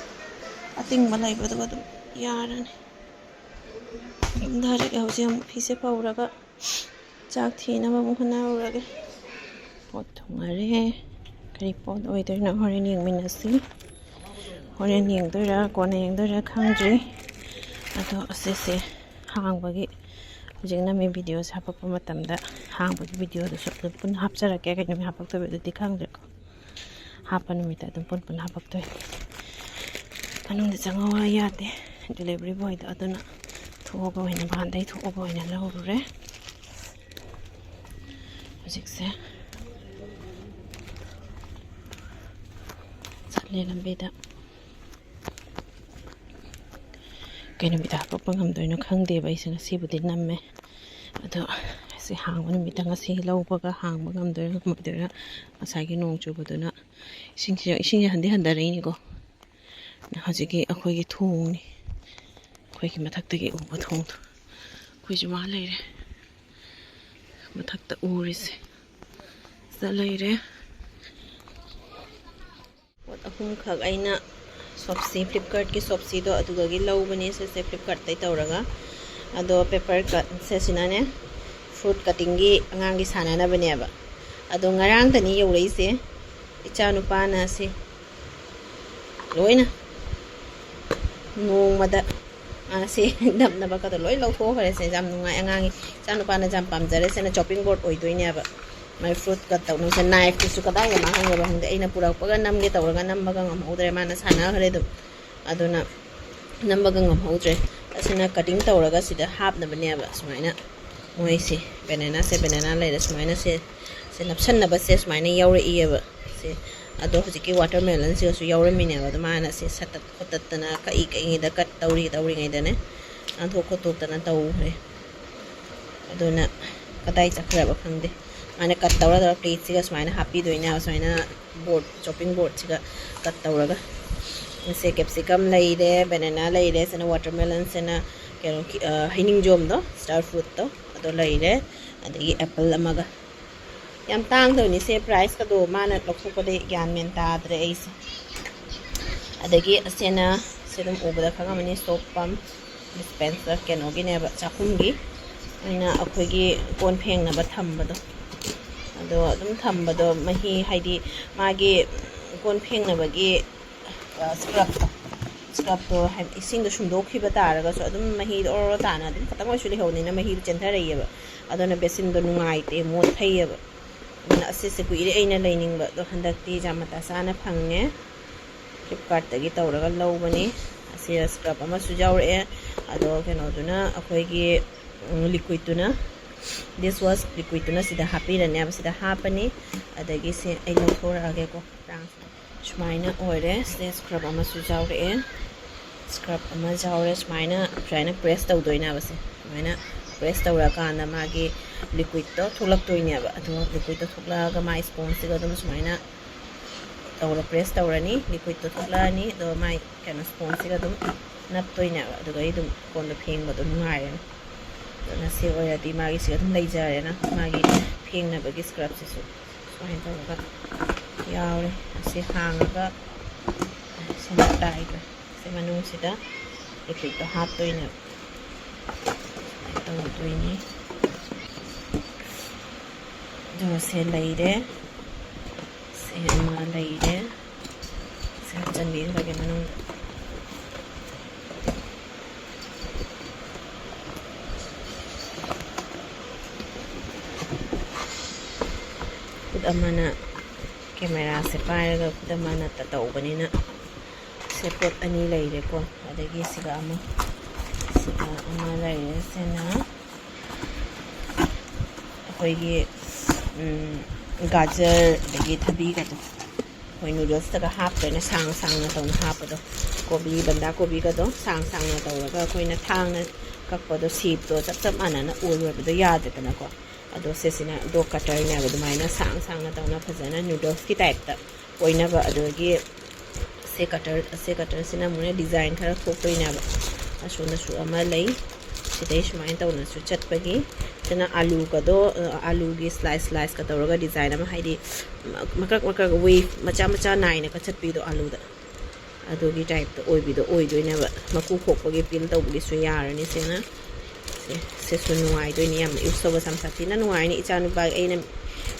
ꯑꯇꯤꯡꯕ ꯂꯩꯕꯗꯨꯒ ꯑꯗꯨꯝ ꯌꯥꯔꯅꯤ꯫ ꯗꯥꯏꯔꯦꯛ ꯍꯧꯖꯤꯛ ꯑꯃꯨꯛ ꯐꯤꯁꯦ ꯐꯧꯔꯒ ꯆꯥꯛ ꯊꯤꯅꯕ ꯑꯃꯨꯛ ꯍꯣꯠꯅꯍꯧꯔꯒꯦ꯫ ꯄꯣꯠ ꯊꯣꯡꯅꯔꯦ꯫ ꯀꯔꯤ ꯄꯣꯠ ꯑꯣꯏꯗꯣꯏꯅꯣ ꯍꯣꯔꯦꯟ ꯌꯦꯡꯃꯤꯟꯅꯁꯤ꯫ ꯍꯣꯔꯦꯟ ꯌꯦꯡꯗꯣꯏꯔꯥ ꯀꯣꯟꯅ ꯌꯦꯡꯗꯣꯏꯔꯥ ꯈꯪꯗ꯭ꯔꯤ꯫ ꯑꯗꯣ ꯑꯁꯤꯁꯦ ꯍꯥꯡꯕꯒꯤ ꯍꯧꯖꯤꯛ ꯅꯝꯃꯤ ꯚꯤꯗꯤꯑꯣꯁꯦ ꯍꯥꯄꯛꯄ ꯃꯇꯝꯗ ꯍꯥꯡꯕꯒꯤ ꯚꯤꯗꯤꯑꯣꯗꯨꯁꯨ ꯑꯗꯨꯝ ꯄꯨꯟꯅ ꯍꯥꯞꯆꯔꯛꯀꯦ꯫ ꯀꯩ ꯅꯨꯃꯤꯠ ꯍꯥꯄꯛꯇꯣꯏꯕꯗꯨꯗꯤ ꯈꯪꯗ꯭ꯔꯦꯀꯣ꯫ ꯍꯥꯞꯄ ꯅꯨꯃꯤꯠꯇ ꯑꯗꯨꯝ ꯄꯨꯟ ꯄꯨꯟꯅ ꯍꯥꯄꯛꯇꯣꯏꯅꯦ꯫ ꯃꯅꯨꯡꯗ ꯆꯪꯉꯧ ꯍꯥꯏ ꯌꯥꯗꯦ꯫ ꯗꯤꯂꯤꯚꯔꯤ ꯕꯣꯏꯗꯣ ꯑꯗꯨꯅ ꯊꯣꯛꯑꯒ ꯑꯣꯏꯅ, ꯃꯄꯥꯟꯗꯩ ꯊꯣꯛꯑꯒ ꯑꯣꯏꯅ ꯂꯧꯔꯨꯔꯦ꯫ ꯍꯧꯖꯤꯛꯁꯦ ꯆꯠꯂꯦ ꯂꯝꯕꯤꯗ꯫ ꯀꯩ ꯅꯨꯃꯤꯠꯇ ꯍꯥꯄꯛꯄ ꯉꯝꯗꯣꯏꯅꯣ ꯈꯪꯗꯦꯕ꯫ ꯑꯩꯁꯦ ꯉꯁꯤꯕꯨꯗꯤ ꯅꯝꯃꯦ꯫ ꯑꯗꯣ ꯁꯤ ꯍꯥꯡꯕ ꯅꯨꯃꯤꯠꯇ ꯉꯁꯤ ꯂꯧꯕꯒ ꯍꯥꯡꯕ ꯉꯝꯗꯣꯏꯔꯥ ꯉꯝꯃꯣꯏꯗꯣꯏꯔꯥ꯫ ꯉꯁꯥꯏꯒꯤ ꯅꯣꯡ ꯆꯨꯕꯗꯨꯅ ꯏꯁꯤꯡꯁꯦ, ꯏꯁꯤꯡꯁꯦ ꯍꯟꯗꯤ ꯍꯟꯊꯔꯛꯏꯅꯤꯀꯣ꯫ ꯍꯧꯖꯤꯛꯀꯤ ꯑꯩꯈꯣꯏꯒꯤ ꯊꯣꯡꯅꯤ꯫ ꯑꯩꯈꯣꯏꯒꯤ ꯃꯊꯛꯇꯒꯤ ꯎꯕ ꯊꯣꯡꯗꯣ꯫ ꯑꯩꯈꯣꯏꯁꯨ ꯃꯥ ꯂꯩꯔꯦ꯫ ꯃꯊꯛꯇ ꯎꯔꯤꯁꯦ꯫ ꯁꯤꯗ ꯂꯩꯔꯦ꯫ ꯄꯣꯠ ꯑꯍꯨꯝꯈꯛ ꯑꯩꯅ ꯁꯣꯞꯁꯤ, Flipkartꯀꯤ ꯁꯣꯞꯁꯤꯗꯣ ꯑꯗꯨꯗꯒꯤ ꯂꯧꯕꯅꯦ꯫ ꯁꯤꯁꯦ Flipkartꯇꯩ ꯇꯧꯔꯒ꯫ ꯑꯗꯣ paper cutꯁꯦ ꯁꯤꯅꯅꯦ, fruit cuttingꯒꯤ ꯑꯉꯥꯡꯒꯤ ꯁꯥꯟꯅꯅꯕꯅꯦꯕ꯫ ꯑꯗꯣ ꯉꯔꯥꯡꯗꯅꯤ ꯌꯧꯔꯛꯏꯁꯦ꯫ ꯏꯆꯥ ꯅꯨꯄꯥꯅ ꯁꯤ ꯂꯣꯏꯅ ꯅꯣꯡꯃꯗ ꯃꯥꯁꯤ ꯅꯞꯅꯕ ꯀꯗꯣ ꯂꯣꯏ ꯂꯧꯊꯣꯛꯈ꯭ꯔꯦ꯫ ꯁꯦ ꯌꯥꯝ ꯅꯨꯡꯉꯥꯏ ꯑꯉꯥꯡꯒꯤ꯫ ꯏꯆꯥ ꯅꯨꯄꯥꯅ ꯌꯥꯝ ꯄꯥꯝꯖꯔꯦ꯫ ꯁꯤꯅ ꯆꯣꯞꯄꯤꯡ ꯕꯣꯔꯗ ꯑꯣꯏꯗꯣꯏꯅꯦꯕ꯫ ꯃꯥꯏ ꯐ꯭ꯔꯨꯠ ꯀꯠ ꯇꯧꯅꯕꯁꯦ ꯅꯥꯏꯐꯇꯨꯁꯨ ꯀꯗꯥꯏꯗ ꯃꯥꯡꯍꯟꯈ꯭ꯔꯕ ꯈꯪꯗꯦ꯫ ꯑꯩꯅ ꯄꯨꯔꯛꯄꯒ ꯅꯝꯒꯦ ꯇꯧꯔꯒ ꯅꯝꯕꯒ ꯉꯝꯍꯧꯗ꯭ꯔꯦ꯫ ꯃꯥꯅ ꯁꯥꯟꯅꯈ꯭ꯔꯦ ꯑꯗꯨꯝ꯫ ꯑꯗꯨꯅ ꯅꯝꯕꯒ ꯉꯝꯍꯧꯗ꯭ꯔꯦ꯫ ꯑꯁꯤꯅ ꯀꯇꯤꯡ ꯇꯧꯔꯒ ꯁꯤꯗ ꯍꯥꯞꯅꯕꯅꯦꯕ꯫ ꯁꯨꯃꯥꯏꯅ ꯃꯣꯏꯁꯦ ꯕꯦꯅꯦꯅꯥꯁꯦ, ꯕꯦꯅꯦꯅꯥ ꯂꯩꯔꯦ꯫ ꯁꯨꯃꯥꯏꯅ ꯁꯦ, ꯁꯦ ꯅꯞꯁꯟꯅꯕꯁꯦ ꯁꯨꯃꯥꯏꯅ ꯌꯥꯎꯔꯛꯏꯑꯕ꯫ ꯁꯦ, ꯑꯗꯣ ꯍꯧꯖꯤꯛꯀꯤ ꯋꯥꯇꯔꯃꯦꯂꯟꯁꯤꯒꯁꯨ ꯌꯥꯎꯔꯝꯃꯤꯅꯦꯕ꯫ ꯑꯗꯣ ꯃꯥꯅ ꯁꯦ ꯁꯠꯇꯠ ꯈꯣꯠꯇꯠꯇꯅ ꯀꯛꯏ ꯀꯛꯏꯉꯩꯗ, ꯀꯠ ꯇꯧꯔꯤ ꯇꯧꯔꯤꯉꯩꯗꯅꯦ ꯅꯥꯟꯊꯣꯛ ꯈꯣꯠꯇꯣꯛꯇꯅ ꯇꯧꯈ꯭ꯔꯦ꯫ ꯑꯗꯨꯅ ꯀꯗꯥꯏ ꯆꯠꯈ꯭ꯔꯕ ꯈꯪꯗꯦ꯫ ꯃꯥꯅ ꯀꯠ ꯇꯧꯔ ꯇꯧꯔ ꯄ꯭ꯂꯦꯠꯁꯤꯒ ꯁꯨꯃꯥꯏꯅ ꯍꯥꯞꯄꯤꯗꯣꯏꯅꯦꯕ꯫ ꯁꯨꯃꯥꯏꯅ ꯕꯣꯔꯗ, ꯆꯣꯞꯄꯤꯡ ꯕꯣꯔꯗꯁꯤꯒ ꯀꯠ ꯇꯧꯔꯒ꯫ ꯁꯦ ꯀꯦꯞꯁꯤꯀꯝ ꯂꯩꯔꯦ, ꯕꯦꯅꯦꯅꯥ ꯂꯩꯔꯦ, ꯁꯤꯅ ꯋꯥꯇꯔꯃꯦꯂꯟ, ꯁꯤꯅ ꯀꯩꯅꯣ, ꯑ, ꯍꯩꯅꯤꯡꯖꯣꯝꯗꯣ, ꯁ꯭ꯇꯥꯔ ꯐ꯭ꯔꯨꯠꯇꯣ, ꯑꯗꯣ ꯂꯩꯔꯦ꯫ ꯑꯗꯒꯤ ꯑꯦꯄꯜ ꯑꯃꯒ꯫ ꯌꯥꯝ ꯇꯥꯡꯗꯕꯅꯤ ꯁꯦ, ꯄ꯭ꯔꯥꯏꯁꯀꯗꯣ ꯃꯥꯅ ꯂꯧꯊꯣꯛꯄꯗꯩ ꯒ꯭ꯌꯥꯟ ꯃꯦꯟ ꯇꯥꯗ꯭ꯔꯦ ꯑꯩꯁꯦ꯫ ꯑꯗꯒꯤ ꯑꯁꯤꯅ, ꯁꯤ ꯑꯗꯨꯝ ꯎꯕꯗ ꯈꯪꯉꯝꯃꯅꯤ, ꯁꯣꯞ ꯄꯝ ꯗꯤꯁꯄꯦꯟꯁꯔ, ꯀꯩꯅꯣꯒꯤꯅꯦꯕ, ꯆꯥꯛꯈꯨꯝꯒꯤ ꯑꯣꯏꯅ ꯑꯩꯈꯣꯏꯒꯤ ꯀꯣꯟ ꯐꯦꯡꯅꯕ ꯊꯝꯕꯗꯣ꯫ ꯑꯗꯣ ꯑꯗꯨꯝ ꯊꯝꯕꯗꯣ ꯃꯍꯤ, ꯍꯥꯏꯗꯤ ꯃꯥꯒꯤ ꯀꯣꯟ ꯐꯦꯡꯅꯕꯒꯤ, ꯑ, ꯁ꯭ꯀ꯭ꯔꯕꯇꯣ, ꯁ꯭ꯀ꯭ꯔꯕꯇꯣ ꯍꯥꯏ-, ꯏꯁꯤꯡꯗꯣ ꯁꯨꯝꯗꯣꯛꯈꯤꯕ ꯇꯥꯔꯒꯁꯨ ꯑꯗꯨꯝ ꯃꯍꯤꯗꯣ ꯑꯣꯔꯣ ꯇꯥꯅ ꯑꯗꯨꯝ ꯈꯤꯇꯪ ꯑꯣꯏꯁꯨ ꯂꯩꯍꯧꯅꯤꯅ ꯃꯍꯤꯗꯣ ꯆꯦꯟꯊꯔꯛꯏꯑꯕ꯫ ꯑꯗꯨꯅ ꯕꯦꯁꯤꯟꯗꯣ ꯅꯨꯡꯉꯥꯏꯇꯦ, ꯃꯣꯠꯊꯩꯑꯕ꯫ ꯑꯗꯨꯅ ꯑꯁꯤꯁꯦ ꯀꯨꯏꯔꯦ ꯑꯩꯅ ꯂꯩꯅꯤꯡꯕ, ꯑꯗꯣ ꯍꯟꯗꯛꯇꯤ ꯖꯥꯃꯇꯥ ꯆꯥꯅ ꯐꯪꯉꯦ꯫ ꯐ꯭ꯂꯤꯞꯀꯥꯔꯠꯇꯒꯤ ꯇꯧꯔꯒ ꯂꯧꯕꯅꯤ꯫ ꯑꯁꯤ ꯁ꯭ꯀ꯭ꯔꯕ ꯑꯃꯁꯨ ꯌꯥꯎꯔꯛꯑꯦ꯫ ꯑꯗꯣ ꯀꯩꯅꯣꯗꯨꯅ, ꯑꯩꯈꯣꯏꯒꯤ, ꯎꯝ, ꯂꯤꯀ꯭ꯋꯤꯠꯇꯨꯅ, ꯗꯤꯁ ꯋꯥꯁ ꯂꯤꯀ꯭ꯋꯤꯠꯇꯨꯅ ꯁꯤꯗ ꯍꯥꯞꯄꯤꯔꯅꯦꯕ꯫ ꯁꯤꯗ ꯍꯥꯞꯄꯅꯤ꯫ ꯑꯗꯒꯤ ꯁꯤ ꯑꯩ ꯂꯧꯊꯣꯔꯛꯑꯒꯦꯀꯣ꯫ ꯁꯨꯃꯥꯏꯅ ꯑꯣꯏꯔꯦ꯫ ꯁꯤꯗ ꯁ꯭ꯀ꯭ꯔꯕ ꯑꯃꯁꯨ ꯌꯥꯎꯔꯛꯑꯦ꯫ ꯁ꯭ꯀ꯭ꯔꯕ ꯑꯃ ꯌꯥꯎꯔꯦ꯫ ꯁꯨꯃꯥꯏꯅ, ꯁꯨꯃꯥꯏꯅ ꯄ꯭ꯔꯦꯁ ꯇꯧꯗꯣꯏꯅꯦꯕ꯫ ꯁꯦ ꯁꯨꯃꯥꯏꯅ ꯄ꯭ꯔꯦꯁ ꯇꯧꯔꯀꯥꯟꯗ ꯃꯥꯒꯤ ꯂꯤꯀ꯭ꯋꯤꯠꯇꯣ ꯊꯣꯛꯂꯛꯇꯣꯏꯅꯦꯕ꯫ ꯑꯗꯣ ꯂꯤꯀ꯭ꯋꯤꯠꯇꯣ ꯊꯣꯛꯂꯛꯑꯒ ꯃꯥꯏ ꯁ꯭ꯄꯣꯟꯖꯁꯤꯒ ꯑꯗꯨꯝ ꯁꯨꯃꯥꯏꯅ ꯇꯧꯔ ꯄ꯭ꯔꯦꯁ ꯇꯧꯔꯅꯤ꯫ ꯂꯤꯀ꯭ꯋꯤꯠꯇꯣ ꯊꯣꯛꯂꯛꯑꯅꯤ꯫ ꯑꯗꯣ ꯃꯥꯏ ꯀꯩꯅꯣ ꯁ꯭ꯄꯣꯟꯖꯁꯤꯒ ꯑꯗꯨꯝ ꯅꯞꯇꯣꯏꯅꯦꯕ꯫ ꯑꯗꯨꯒ ꯑꯩ ꯑꯗꯨꯝ ꯀꯣꯟꯗꯣ ꯐꯦꯡꯕꯗꯣ ꯅꯨꯡꯉꯥꯏꯔꯅꯤ꯫ ꯑꯗꯨꯅ ꯁꯤ ꯑꯣꯏꯔꯗꯤ ꯃꯥꯒꯤꯁꯤꯒ ꯑꯗꯨꯝ ꯂꯩꯖꯔꯦꯅ꯫ ꯃꯥꯒꯤ ꯐꯦꯡꯅꯕꯒꯤ ꯁ꯭ꯀ꯭ꯔꯕꯁꯤꯁꯨ ꯁꯨꯃꯥꯏꯅ ꯇꯧꯔꯒ ꯌꯥꯎꯔꯦ꯫ ꯑꯁꯤ ꯍꯥꯡꯉꯒ ꯁꯤꯅ ꯇꯥꯏꯗꯣ꯫ ꯁꯤ ꯃꯅꯨꯡꯁꯤꯗ ꯂꯤꯀ꯭ꯋꯤꯠꯇꯣ ꯍꯥꯞꯇꯣꯏꯅꯦꯕ꯫ ꯁꯨꯃꯥꯏꯅ ꯇꯧꯗꯣꯏꯅꯤ꯫ ꯑꯗꯨꯒ ꯁꯦ ꯂꯩꯔꯦ꯫ ꯁꯦ ꯑꯃ ꯂꯩꯔꯦ꯫ ꯁꯤ ꯍꯥꯞꯆꯤꯟꯕꯤꯈ꯭ꯔꯒꯦ ꯃꯅꯨꯡꯗ꯫ ꯈꯨꯠ ꯑꯃꯅ ꯀꯦꯃꯦꯔꯥꯁꯦ ꯄꯥꯏꯔꯒ ꯈꯨꯠ ꯑꯃꯅ ꯇꯧꯕꯅꯤꯅ ꯁꯦ ꯄꯣꯠ ꯑꯅꯤ ꯂꯩꯔꯦꯀꯣ꯫ ꯑꯗꯒꯤ ꯁꯤꯒ ꯑꯃ, ꯁꯤꯒ ꯑꯃ ꯂꯩꯔꯦ꯫ ꯁꯤꯅ ꯑꯩꯈꯣꯏꯒꯤ, ꯎꯝ, ꯒꯥꯖꯔ ꯑꯗꯒꯤ ꯊꯕꯤꯒꯗꯣ ꯑꯩꯈꯣꯏ ꯅꯨꯗꯜꯁꯇꯒ ꯍꯥꯞꯇꯣꯏꯅ ꯁꯥꯡꯅ ꯁꯥꯡꯅ ꯇꯧꯅ ꯍꯥꯞꯄꯗꯣ, ꯀꯣꯕꯤ, ꯕꯟꯗꯥ ꯀꯣꯕꯤꯒꯗꯣ ꯁꯥꯡ ꯁꯥꯡꯅ ꯇꯧꯔꯒ ꯑꯩꯈꯣꯏꯅ ꯊꯥꯡꯅ ꯀꯛꯄꯗꯣ ꯁꯦꯞꯇꯣ ꯆꯞ ꯆꯞ ꯃꯥꯟꯅꯅ ꯑꯣꯏꯔꯣꯏꯕꯗꯣ ꯌꯥꯗꯦꯗꯅꯀꯣ꯫ ꯑꯗꯣ ꯁꯤꯁꯤꯅ ꯗꯣꯛ ꯀꯇꯔꯅꯦꯕ, ꯑꯗꯨꯃꯥꯏꯅ ꯁꯥꯡ ꯁꯥꯡꯅ ꯇꯧꯅ ꯐꯖꯅ ꯅꯨꯗꯜꯁꯀꯤ ꯇꯥꯏꯞꯇ ꯑꯣꯏꯅꯕ꯫ ꯑꯗꯨꯗꯒꯤ ꯁꯦ ꯀꯇꯔ, ꯁꯦ ꯀꯇꯔꯁꯤꯅ ꯑꯃꯨꯛꯅ ꯗꯤꯖꯥꯏꯟ ꯈꯔ ꯊꯣꯛꯇꯣꯏꯅꯦꯕ꯫ ꯑꯁꯣꯝꯗꯁꯨ ꯑꯃ ꯂꯩ꯫ ꯁꯤꯗꯩ ꯁꯨꯃꯥꯏꯅ ꯇꯧꯅꯁꯨ ꯆꯠꯄꯒꯤ꯫ ꯁꯤꯅ ꯑꯥꯂꯨꯒꯗꯣ, ꯑ, ꯑꯥꯂꯨꯒꯤ ꯁ꯭ꯂꯥꯏꯁ ꯁ꯭ꯂꯥꯏꯁꯀ ꯇꯧꯔꯒ ꯗꯤꯖꯥꯏꯟ ꯑꯃ, ꯍꯥꯏꯗꯤ, ꯃ-, ꯃꯀꯛ ꯃꯀꯛ ꯋꯦꯚ ꯃꯆꯥ ꯃꯆꯥ ꯅꯥꯏꯅꯒ ꯆꯠꯄꯤꯗꯣ ꯑꯥꯂꯨꯗ, ꯑꯗꯨꯒꯤ ꯇꯥꯏꯞꯇ ꯑꯣꯏꯕꯤꯗꯣ ꯑꯣꯏꯗꯣꯏꯅꯦꯕ꯫ ꯃꯀꯨ ꯈꯣꯛꯄꯒꯤ ꯄꯤꯜ ꯇꯧꯕꯒꯤꯁꯨ ꯌꯥꯔꯅꯤ ꯁꯤꯅ꯫ ꯁꯦ, ꯁꯤꯁꯨ ꯅꯨꯡꯉꯥꯏꯗꯣꯏꯅꯤ ꯌꯥꯝꯅ, ꯌꯨꯁ ꯇꯧꯕꯁꯦ ꯌꯥꯝ ꯁꯥꯊꯤꯅ ꯅꯨꯡꯉꯥꯏꯅꯤ꯫ ꯏꯆꯥꯅꯨꯄꯥꯒꯤ ꯑꯩꯅ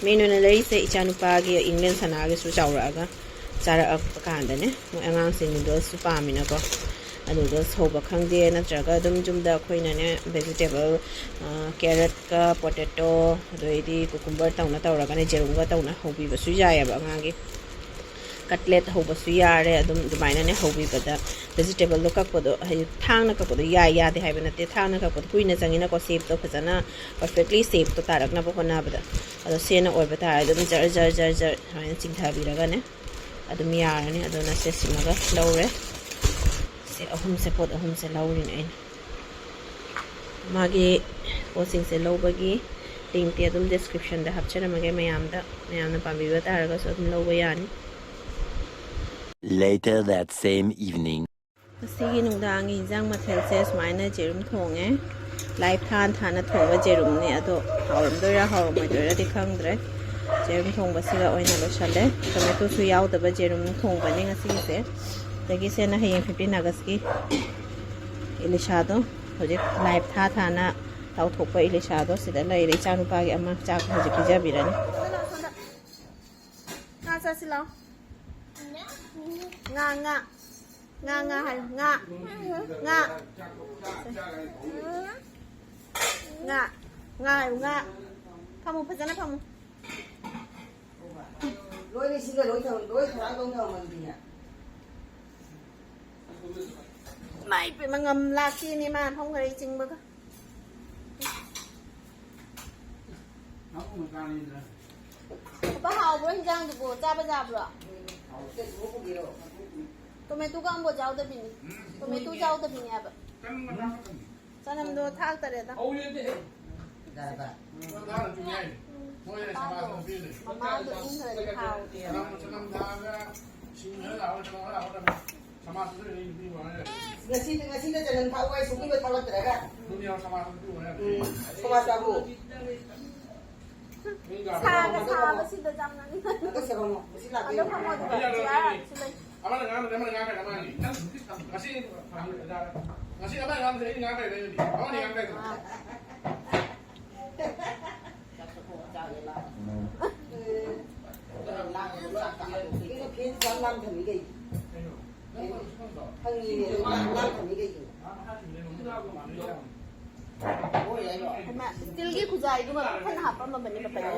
ꯃꯦꯟ ꯑꯣꯏꯅ ꯂꯩꯔꯤꯁꯦ ꯏꯆꯥꯅꯨꯄꯥꯒꯤ ꯏꯪꯂꯦꯟ ꯁꯅꯥꯒꯤꯁꯨ ꯆꯥꯎꯔꯛꯑꯒ ꯆꯥꯔꯛꯄ ꯀꯥꯟꯗꯅꯦ, ꯃꯣꯏ ꯑꯉꯥꯡꯁꯤꯡ ꯅꯨꯗꯜꯁꯁꯨ ꯄꯥꯝꯃꯤꯅꯀꯣ꯫ ꯅꯨꯗꯜꯁ ꯍꯧꯕ ꯈꯪꯗꯦ, ꯅꯠꯇ꯭ꯔꯒ ꯑꯗꯨꯝ ꯌꯨꯝꯗ ꯑꯩꯈꯣꯏꯅꯅꯦ ꯚꯦꯖꯤꯇꯦꯕꯜ, ꯀꯦꯔꯠꯀ ꯄꯣꯇꯦꯇꯣ, ꯑꯗꯩꯗꯤ ꯀꯨꯀꯨꯝꯕꯔ ꯇꯧꯅ ꯇꯧꯔꯒꯅꯦ, ꯖꯦꯔꯨꯝꯒ ꯇꯧꯅ ꯍꯧꯕꯤꯕꯁꯨ ꯌꯥꯏꯑꯕ ꯑꯉꯥꯡꯒꯤ꯫ ꯀꯠꯂꯦꯠ ꯍꯧꯕꯁꯨ ꯌꯥꯔꯦ꯫ ꯑꯗꯨꯝ ꯑꯗꯨꯃꯥꯏꯅꯅꯦ ꯍꯧꯕꯤꯕꯗ ꯚꯦꯖꯤꯇꯦꯕꯜꯗꯣ ꯀꯛꯄꯗꯣ, ꯍꯥꯏꯗꯤ ꯊꯥꯡꯅ ꯀꯛꯄꯗꯣ ꯌꯥꯏ ꯌꯥꯗꯦ ꯍꯥꯏꯕ ꯅꯠꯇꯦ, ꯊꯥꯡꯅ ꯀꯛꯄꯗꯣ ꯀꯨꯏꯅ ꯆꯪꯉꯤꯅꯀꯣ, ꯁꯦꯞꯇꯣ ꯐꯖꯅ ꯄꯔꯐꯦꯛꯂꯤ ꯁꯦꯞꯇꯣ ꯇꯥꯔꯛꯅꯕ ꯍꯣꯠꯅꯕꯗ꯫ ꯑꯗꯣ ꯁꯦꯅ ꯑꯣꯏꯕ ꯇꯥꯔꯗꯤ ꯑꯗꯨꯝ ꯖꯔ ꯖꯔ ꯖꯔ ꯖꯔ ꯁꯨꯃꯥꯏꯅ ꯆꯤꯡꯊꯕꯤꯔꯒꯅꯦ ꯑꯗꯨꯝ ꯌꯥꯔꯅꯤ꯫ ꯑꯗꯨꯅ ꯁꯦ ꯁꯤꯃꯒ ꯂꯧꯔꯦ꯫ ꯁꯦ ꯑꯍꯨꯝꯁꯦ, ꯄꯣꯠ ꯑꯍꯨꯝꯁꯦ ꯂꯧꯔꯤꯅꯦ ꯑꯩꯅ꯫ ꯃꯥꯒꯤ ꯄꯣꯠꯁꯤꯡꯁꯦ ꯂꯧꯕꯒꯤ ꯂꯤꯡꯛꯇꯤ ꯑꯗꯨꯝ ꯗꯤꯁꯀ꯭ꯔꯤꯞꯁꯟꯗ ꯍꯥꯞꯆꯔꯝꯃꯒꯦ ꯃꯌꯥꯝꯗ, ꯃꯌꯥꯝꯅ ꯄꯥꯝꯕꯤꯕ ꯇꯥꯔꯒꯁꯨ ꯑꯗꯨꯝ ꯂꯧꯕ ꯌꯥꯅꯤ꯫ Later that same evening. ꯉꯁꯤꯒꯤ ꯅꯨꯡꯗꯥꯡꯒꯤ ꯏꯟꯖꯥꯡ ꯃꯊꯦꯜꯁꯦ ꯁꯨꯃꯥꯏꯅ ꯖꯦꯔꯨꯝ ꯊꯣꯡꯉꯦ꯫ ꯂꯥꯏꯞ ꯊꯥꯅ ꯊꯥꯅ ꯊꯣꯡꯕ ꯖꯦꯔꯨꯝꯅꯦ, ꯑꯗꯣ ꯍꯥꯎꯔꯝꯗꯣꯏꯔꯥ ꯍꯥꯎꯔꯝꯃꯣꯏꯗꯣꯏꯔꯥꯗꯤ ꯈꯪꯗ꯭ꯔꯦ꯫ ꯖꯦꯔꯨꯝ ꯊꯣꯡꯕꯁꯤꯒ ꯑꯣꯏꯅ ꯂꯣꯏꯁꯜꯂꯦ꯫ ꯇꯣꯃꯦꯇꯣꯁꯨ ꯌꯥꯎꯗꯕ ꯖꯦꯔꯨꯝ ꯊꯣꯡꯕꯅꯦ ꯉꯁꯤꯒꯤꯁꯦ꯫ ꯑꯗꯒꯤ ꯁꯦꯅ ꯍꯌꯦꯡ ꯐꯤꯐꯇꯤꯟ ꯑꯥꯒꯁꯀꯤ ꯏꯂꯤꯁꯥꯗꯣ, ꯍꯧꯖꯤꯛ ꯂꯥꯏꯞ ꯊꯥ ꯊꯥꯅ ꯇꯧꯊꯣꯛꯄ ꯏꯂꯤꯁꯥꯗꯣ ꯁꯤꯗ ꯂꯩꯔꯦ꯫ ꯏꯆꯥꯅꯨꯄꯥꯒꯤ ꯑꯃ ꯆꯥꯛ ꯍꯧꯖꯤꯛ ꯄꯤꯖꯕꯤꯔꯅꯤ꯫ ꯆꯥꯁꯤ ꯂꯥꯎ꯫ ꯉꯥ, ꯉꯥ꯫ ꯉꯥ, ꯉꯥ ꯍꯥꯏꯌꯨ꯫ ꯉꯥ꯫ ꯉꯥ꯫ ꯉꯥ꯫ ꯉꯥ ꯍꯥꯏꯌꯨ, ꯉꯥ꯫ ꯐꯝꯃꯨ, ꯐꯖꯅ ꯐꯝꯃꯨ꯫ ꯂꯣꯏꯅ ꯏꯁꯤꯡꯒ ꯂꯣꯏ ꯊꯝ-, ꯂꯣꯏ ꯊꯝꯃꯝꯗꯤꯅꯦ꯫ ꯏꯃꯥꯏ ꯄꯦꯝꯃ, ꯉꯝ ꯂꯥꯛꯇꯦꯅꯦ ꯃꯥ ꯐꯝꯈꯔꯦ ꯆꯤꯡꯕꯒ꯫ ꯃꯄꯥ, ꯍꯥꯎꯕ꯭ꯔꯣ ꯍꯤꯟꯖꯥꯡꯗꯨꯕꯨ? ꯆꯥꯕ ꯌꯥꯕ꯭ꯔꯣ? ꯇꯣꯃꯦꯇꯣꯒ ꯑꯝꯕꯣ ꯌꯥꯎꯗꯕꯤꯅꯤ꯫ ꯇꯣꯃꯦꯇꯣ ꯌꯥꯎꯗꯕꯤꯅꯤ ꯍꯥꯏꯕ꯫ ꯆꯅꯝꯗꯣ ꯊꯥꯛꯇꯔꯦꯗ꯫ ꯃꯄꯥꯗꯣ, ꯃꯄꯥꯗꯣ ꯏꯪꯈ꯭ꯔꯗꯤ ꯍꯥꯎꯗꯦꯕ꯫ ꯉꯁꯤꯗ, ꯉꯁꯤꯗ ꯆꯅꯝ ꯊꯥꯛꯎ ꯍꯥꯏ, ꯁꯨꯡꯊꯥꯛ ꯊꯥꯛꯂꯛꯇ꯭ꯔꯒ꯫ ꯎꯝ, ꯁꯃꯥꯖ ꯕꯥꯕꯨ꯫ ꯁꯥꯒ ꯁꯥꯕꯁꯤꯗ ꯆꯥꯃꯟꯗꯅ꯫ ꯍꯟꯗꯛꯁꯦ ꯐꯝꯃꯣ, ꯃꯁꯤ ꯂꯥꯛꯄꯤꯌꯨ꯫ ꯐꯝꯃꯣ ꯑꯗꯨꯒ ꯆꯤꯌꯥꯔ ꯁꯤ ꯂꯩ꯫ ꯑꯃꯅ ꯉꯥꯡꯕꯗ ꯑꯃꯅ ꯉꯥꯡꯈ꯭ꯔꯦ, ꯑꯃꯅ ꯉꯁꯤ, ꯉꯁꯤ ꯑꯃꯅ ꯉꯥꯡꯕꯗ ꯑꯩꯅ ꯉꯥꯡꯈ꯭ꯔꯦ, ꯑꯃꯅ ꯉꯥꯡꯈ꯭ꯔꯦ꯫ ꯀꯩꯅꯣ ꯐꯦꯟ ꯌꯥꯝ ꯂꯥꯡ ꯊꯝꯃꯤ ꯀꯩꯒꯤ? ꯍꯪꯉꯤꯅꯦ, ꯂꯥꯡ ꯊꯝꯃꯤ ꯀꯩꯒꯤꯅꯣ? ꯍꯩꯃꯥ, ꯁ꯭ꯇꯤꯜꯒꯤ ꯈꯨꯖꯥꯏꯗꯨꯃ ꯄꯤꯛ ꯊꯟꯅ ꯍꯥꯞꯄꯝꯃꯕꯅꯤ ꯄꯄꯥꯅ꯫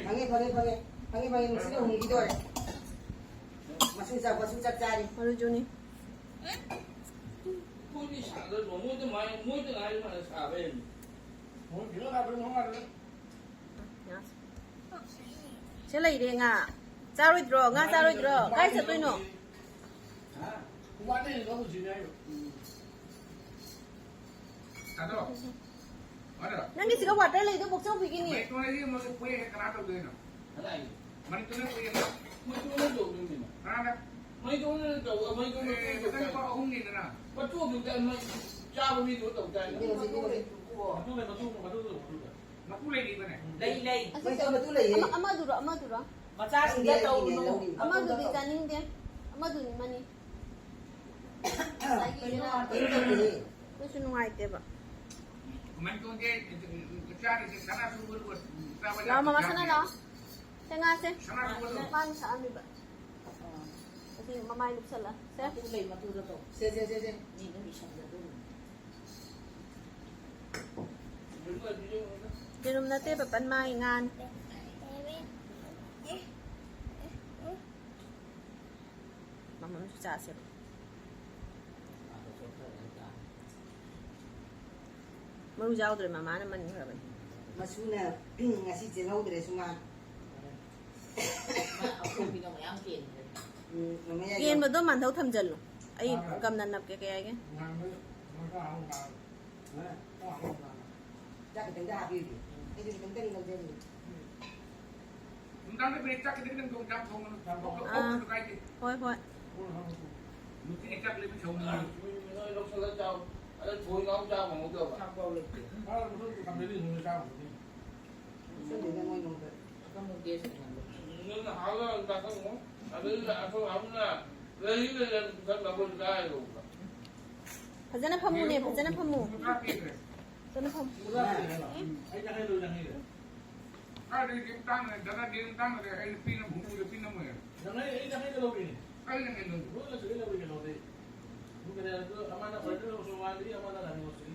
ꯐꯪꯉꯦ, ꯐꯪꯉꯦ, ꯐꯪꯉꯦ꯫ ꯐꯪꯉꯦ, ꯐꯪꯉꯦ, ꯃꯁꯤꯅ ꯍꯨꯝꯈꯤꯗꯣꯔꯦ꯫ ꯃꯁꯤꯡ ꯆꯥꯛ, ꯃꯁꯤꯡ ꯆꯞ ꯆꯥꯔꯤ꯫ ꯃꯔꯨꯖꯨꯅꯤ꯫ ꯃꯣꯏꯗꯤ ꯁꯥꯒꯗ꯭ꯔꯣ? ꯃꯣꯏꯗ ꯃꯥꯏ-, ꯃꯣꯏꯗ ꯉꯥꯏꯔꯤ ꯃꯥꯜꯂꯦ ꯁꯥꯕ ꯍꯦꯟꯕ꯫ ꯁꯤ ꯂꯩꯔꯦ ꯉꯥ꯫ ꯆꯥꯔꯣꯏꯗ꯭ꯔꯣ? ꯉꯥ ꯆꯥꯔꯣꯏꯗ꯭ꯔꯣ? ꯀꯥꯏ ꯆꯠꯇꯣꯏꯅꯣ? ꯍꯥ? ꯈꯣꯡꯕꯥꯟꯗꯩ ꯂꯧꯔꯨꯁꯤꯅꯦ ꯍꯥꯏꯕ꯫ ꯎꯝ꯫ ꯑꯗꯣ, ꯑꯗꯣ꯫ ꯅꯪꯒꯤꯁꯤꯒ ꯋꯥꯇꯔ ꯂꯩꯗꯣ ꯕꯣꯛꯆꯧꯕꯤꯒꯤꯅꯤ꯫ ꯃꯅꯤꯄꯨꯔꯗꯒꯤ ꯑꯃꯨꯛ ꯄꯨꯔꯛꯑꯦ ꯀꯅꯥ ꯇꯧꯗꯣꯏꯅꯣ? ꯀꯗꯥꯏꯒꯤ? ꯃꯅꯤꯄꯨꯔꯗ ꯄꯨꯔꯛꯑꯦ꯫ ꯃꯅꯤꯄꯨꯔꯗ ꯇꯧꯗꯣꯏꯅꯤꯅ꯫ ꯀꯅꯥꯗ? ꯃꯅꯤꯄꯨꯔꯗ ꯇꯧ-, ꯃꯅꯤꯄꯨꯔꯗ ꯑꯦ, ꯇꯧ-, ꯃꯊꯪ ꯂꯨꯄꯥ ꯑꯍꯨꯝꯅꯤꯗꯅ꯫ ꯄꯠꯊꯣꯛꯈꯤꯕꯗ ꯃꯣꯏ ꯆꯥꯕ ꯃꯤꯗꯨ ꯇꯧ ꯇꯥꯔꯦ꯫ ꯃꯇꯨ ꯂꯩ, ꯃꯇꯨ, ꯃꯇꯨ, ꯃꯇꯨ, ꯃꯇꯨ꯫ ꯃꯇꯨ ꯂꯩꯔꯤꯕꯅꯦ꯫ ꯂꯩ, ꯂꯩ꯫ ꯑꯁ, ꯃꯣꯏ ꯃꯇꯨ ꯂꯩꯌꯦ꯫ ꯑꯃ-, ꯑꯃꯗꯨꯔꯣ, ꯑꯃꯗꯨꯔꯣ? ꯃꯆꯥꯁꯤꯡꯗ ꯈꯪꯗꯦ, ꯑꯩ ꯇꯧꯔꯨꯅꯨ꯫ ꯌꯦꯡꯍꯧꯗꯦ꯫ ꯑꯃꯗꯨꯗꯤ ꯆꯥꯅꯤꯡꯗꯦ꯫ ꯑꯃꯗꯨꯅꯤ ꯃꯅꯤ꯫ ꯉꯁꯥꯏꯒꯤ ꯀꯩꯅꯣ ꯀꯩꯝ ꯇꯧꯗꯦ꯫ ꯑꯗꯨꯁꯨ ꯅꯨꯡꯉꯥꯏꯇꯦꯕ꯫ ꯀꯃꯥꯏꯅ ꯇꯧꯒꯦ? ꯂꯥꯛꯑꯣ, ꯃꯃꯥ, ꯁꯅꯥ ꯂꯥꯛꯑꯣ꯫ ꯁꯦ, ꯉꯥꯁꯦ꯫ ꯃꯥꯅ ꯁꯥꯛꯑꯝꯃꯤꯕ꯫ ꯑꯁꯤ ꯃꯃꯥꯏ ꯂꯨꯞꯁꯜꯂ꯫ ꯁꯦ꯫ ꯃꯇꯨ ꯂꯩ, ꯃꯇꯨꯗ ꯇꯧ꯫ ꯁꯦ, ꯁꯦ, ꯁꯦ, ꯁꯦ꯫ ꯃꯤ ꯑꯗꯨꯝ ꯏꯁꯟꯖꯗꯣꯏꯅꯤ꯫ ꯌꯦꯔꯨꯝ ꯅꯠꯇꯦ, ꯄꯥꯄꯟ, ꯃꯥꯒꯤ ꯉꯥꯅꯤ꯫ ꯃꯃꯝꯁꯨ ꯆꯥꯁꯦꯕ꯫ ꯃꯔꯨ ꯌꯥꯎꯗ꯭ꯔꯦ, ꯃꯃꯥꯅ ꯃꯟꯈ꯭ꯔꯕꯅꯤ꯫ ꯃꯁꯨꯅ ꯉꯁꯤ ꯆꯦꯜꯍꯧꯗ꯭ꯔꯦ ꯁꯨꯃꯥ꯫ ꯑꯐꯨꯕꯤꯅ ꯃꯌꯥꯝ ꯀꯦꯟꯈ꯭ꯔꯦ꯫ ꯎꯝ, ꯃꯃꯌꯥꯏꯗꯣ꯫ ꯀꯦꯟꯕꯗꯣ ꯃꯥꯟꯊꯧ ꯊꯝꯖꯜꯂꯨ꯫ ꯑꯩ ꯒꯝꯅ ꯅꯞꯀꯦ ꯀꯩ ꯍꯥꯏꯒꯦ? ꯆꯥꯛ ꯈꯤꯇꯪꯗ ꯍꯥꯞꯄꯤꯔꯗꯤ꯫ ꯑꯩꯁꯨ ꯈꯤꯇꯪꯗꯪ ꯂꯧꯖꯒꯦ꯫ ꯅꯨꯡꯗꯥꯡꯗ ꯕ꯭ꯔꯦꯛ ꯆꯥꯛ ꯈꯤꯇꯪ ꯈꯤꯇꯪ ꯊꯣꯡ, ꯌꯥꯝ ꯊꯣꯡꯒꯅꯨ꯫ ꯌꯥꯝ ꯊꯣꯡꯒꯅꯨ꯫ ꯑꯥ꯫ ꯀꯩꯁꯨ ꯀꯥꯏꯗꯦ꯫ ꯍꯣꯏ, ꯍꯣꯏ꯫ ꯅꯨꯡꯇꯤꯒꯤ ꯆꯥꯛ ꯂꯩꯕ ꯁꯧꯅꯤꯡꯉꯤ꯫ ꯅꯣꯏ ꯂꯧꯁꯜꯂ ꯆꯥꯎ꯫ ꯑꯗ ꯊꯣꯏ ꯉꯥꯎ ꯆꯥꯕ ꯍꯧꯗꯕ꯫ ꯆꯥꯛ ꯄꯥꯎ ꯂꯩꯇꯦ꯫ ꯃꯥꯅ ꯃꯊꯣꯡ ꯊꯝꯕꯤꯔꯤ ꯅꯣꯏ ꯆꯥꯕꯗꯨꯗꯤ꯫ ꯂꯧꯁꯜꯂꯤꯗ ꯃꯣꯏ ꯅꯣꯡꯃꯇ꯫ ꯑꯀꯪꯕ ꯒꯦꯁ ꯑꯣꯏꯅ ꯂꯧ꯫ ꯅꯪꯅ ꯍꯥꯎꯅ ꯑꯗꯨꯝ ꯆꯥꯊꯣꯛꯑꯣ꯫ ꯑꯗꯩꯗ ꯑꯩꯈꯣꯏ ꯍꯥꯎꯅ ꯂꯩꯔꯤ ꯂꯩꯔꯤ ꯑꯗꯨꯝ ꯄꯨꯊꯛꯅꯕ ꯑꯣꯏꯅ ꯆꯥꯔꯣꯕ꯫ ꯐꯖꯅ ꯐꯝꯃꯨꯅꯦ, ꯐꯖꯅ ꯐꯝꯃꯨ꯫ ꯐꯖꯅ ꯐꯝꯃꯨ꯫ ꯀꯥꯏꯗꯩ ꯌꯦꯔꯨꯝ ꯇꯥꯡꯅ ꯗꯅ ꯌꯦꯔꯨꯝ ꯇꯥꯡꯅ ꯑꯩꯅ ꯄꯤꯅ ꯍꯨꯝꯐꯨꯗ ꯄꯤꯅꯝꯃꯣꯏ꯫ ꯅꯪ ꯑꯩ, ꯑꯩ ꯅꯪ ꯑꯩꯅ ꯂꯧꯔꯤꯅꯦ꯫ ꯑꯩꯅ ꯀꯩꯅꯣ? ꯂꯣꯏꯅ ꯁꯤꯗꯩ ꯂꯧꯔꯤ ꯀꯩꯅꯣꯗꯤ꯫ ꯀꯩꯅꯣꯗ ꯑꯃꯅ ꯐꯖꯅ ꯂꯧꯁꯨ ꯃꯥꯜꯂꯤ, ꯑꯃꯅ ꯀꯩꯅꯣ ꯁꯤ꯫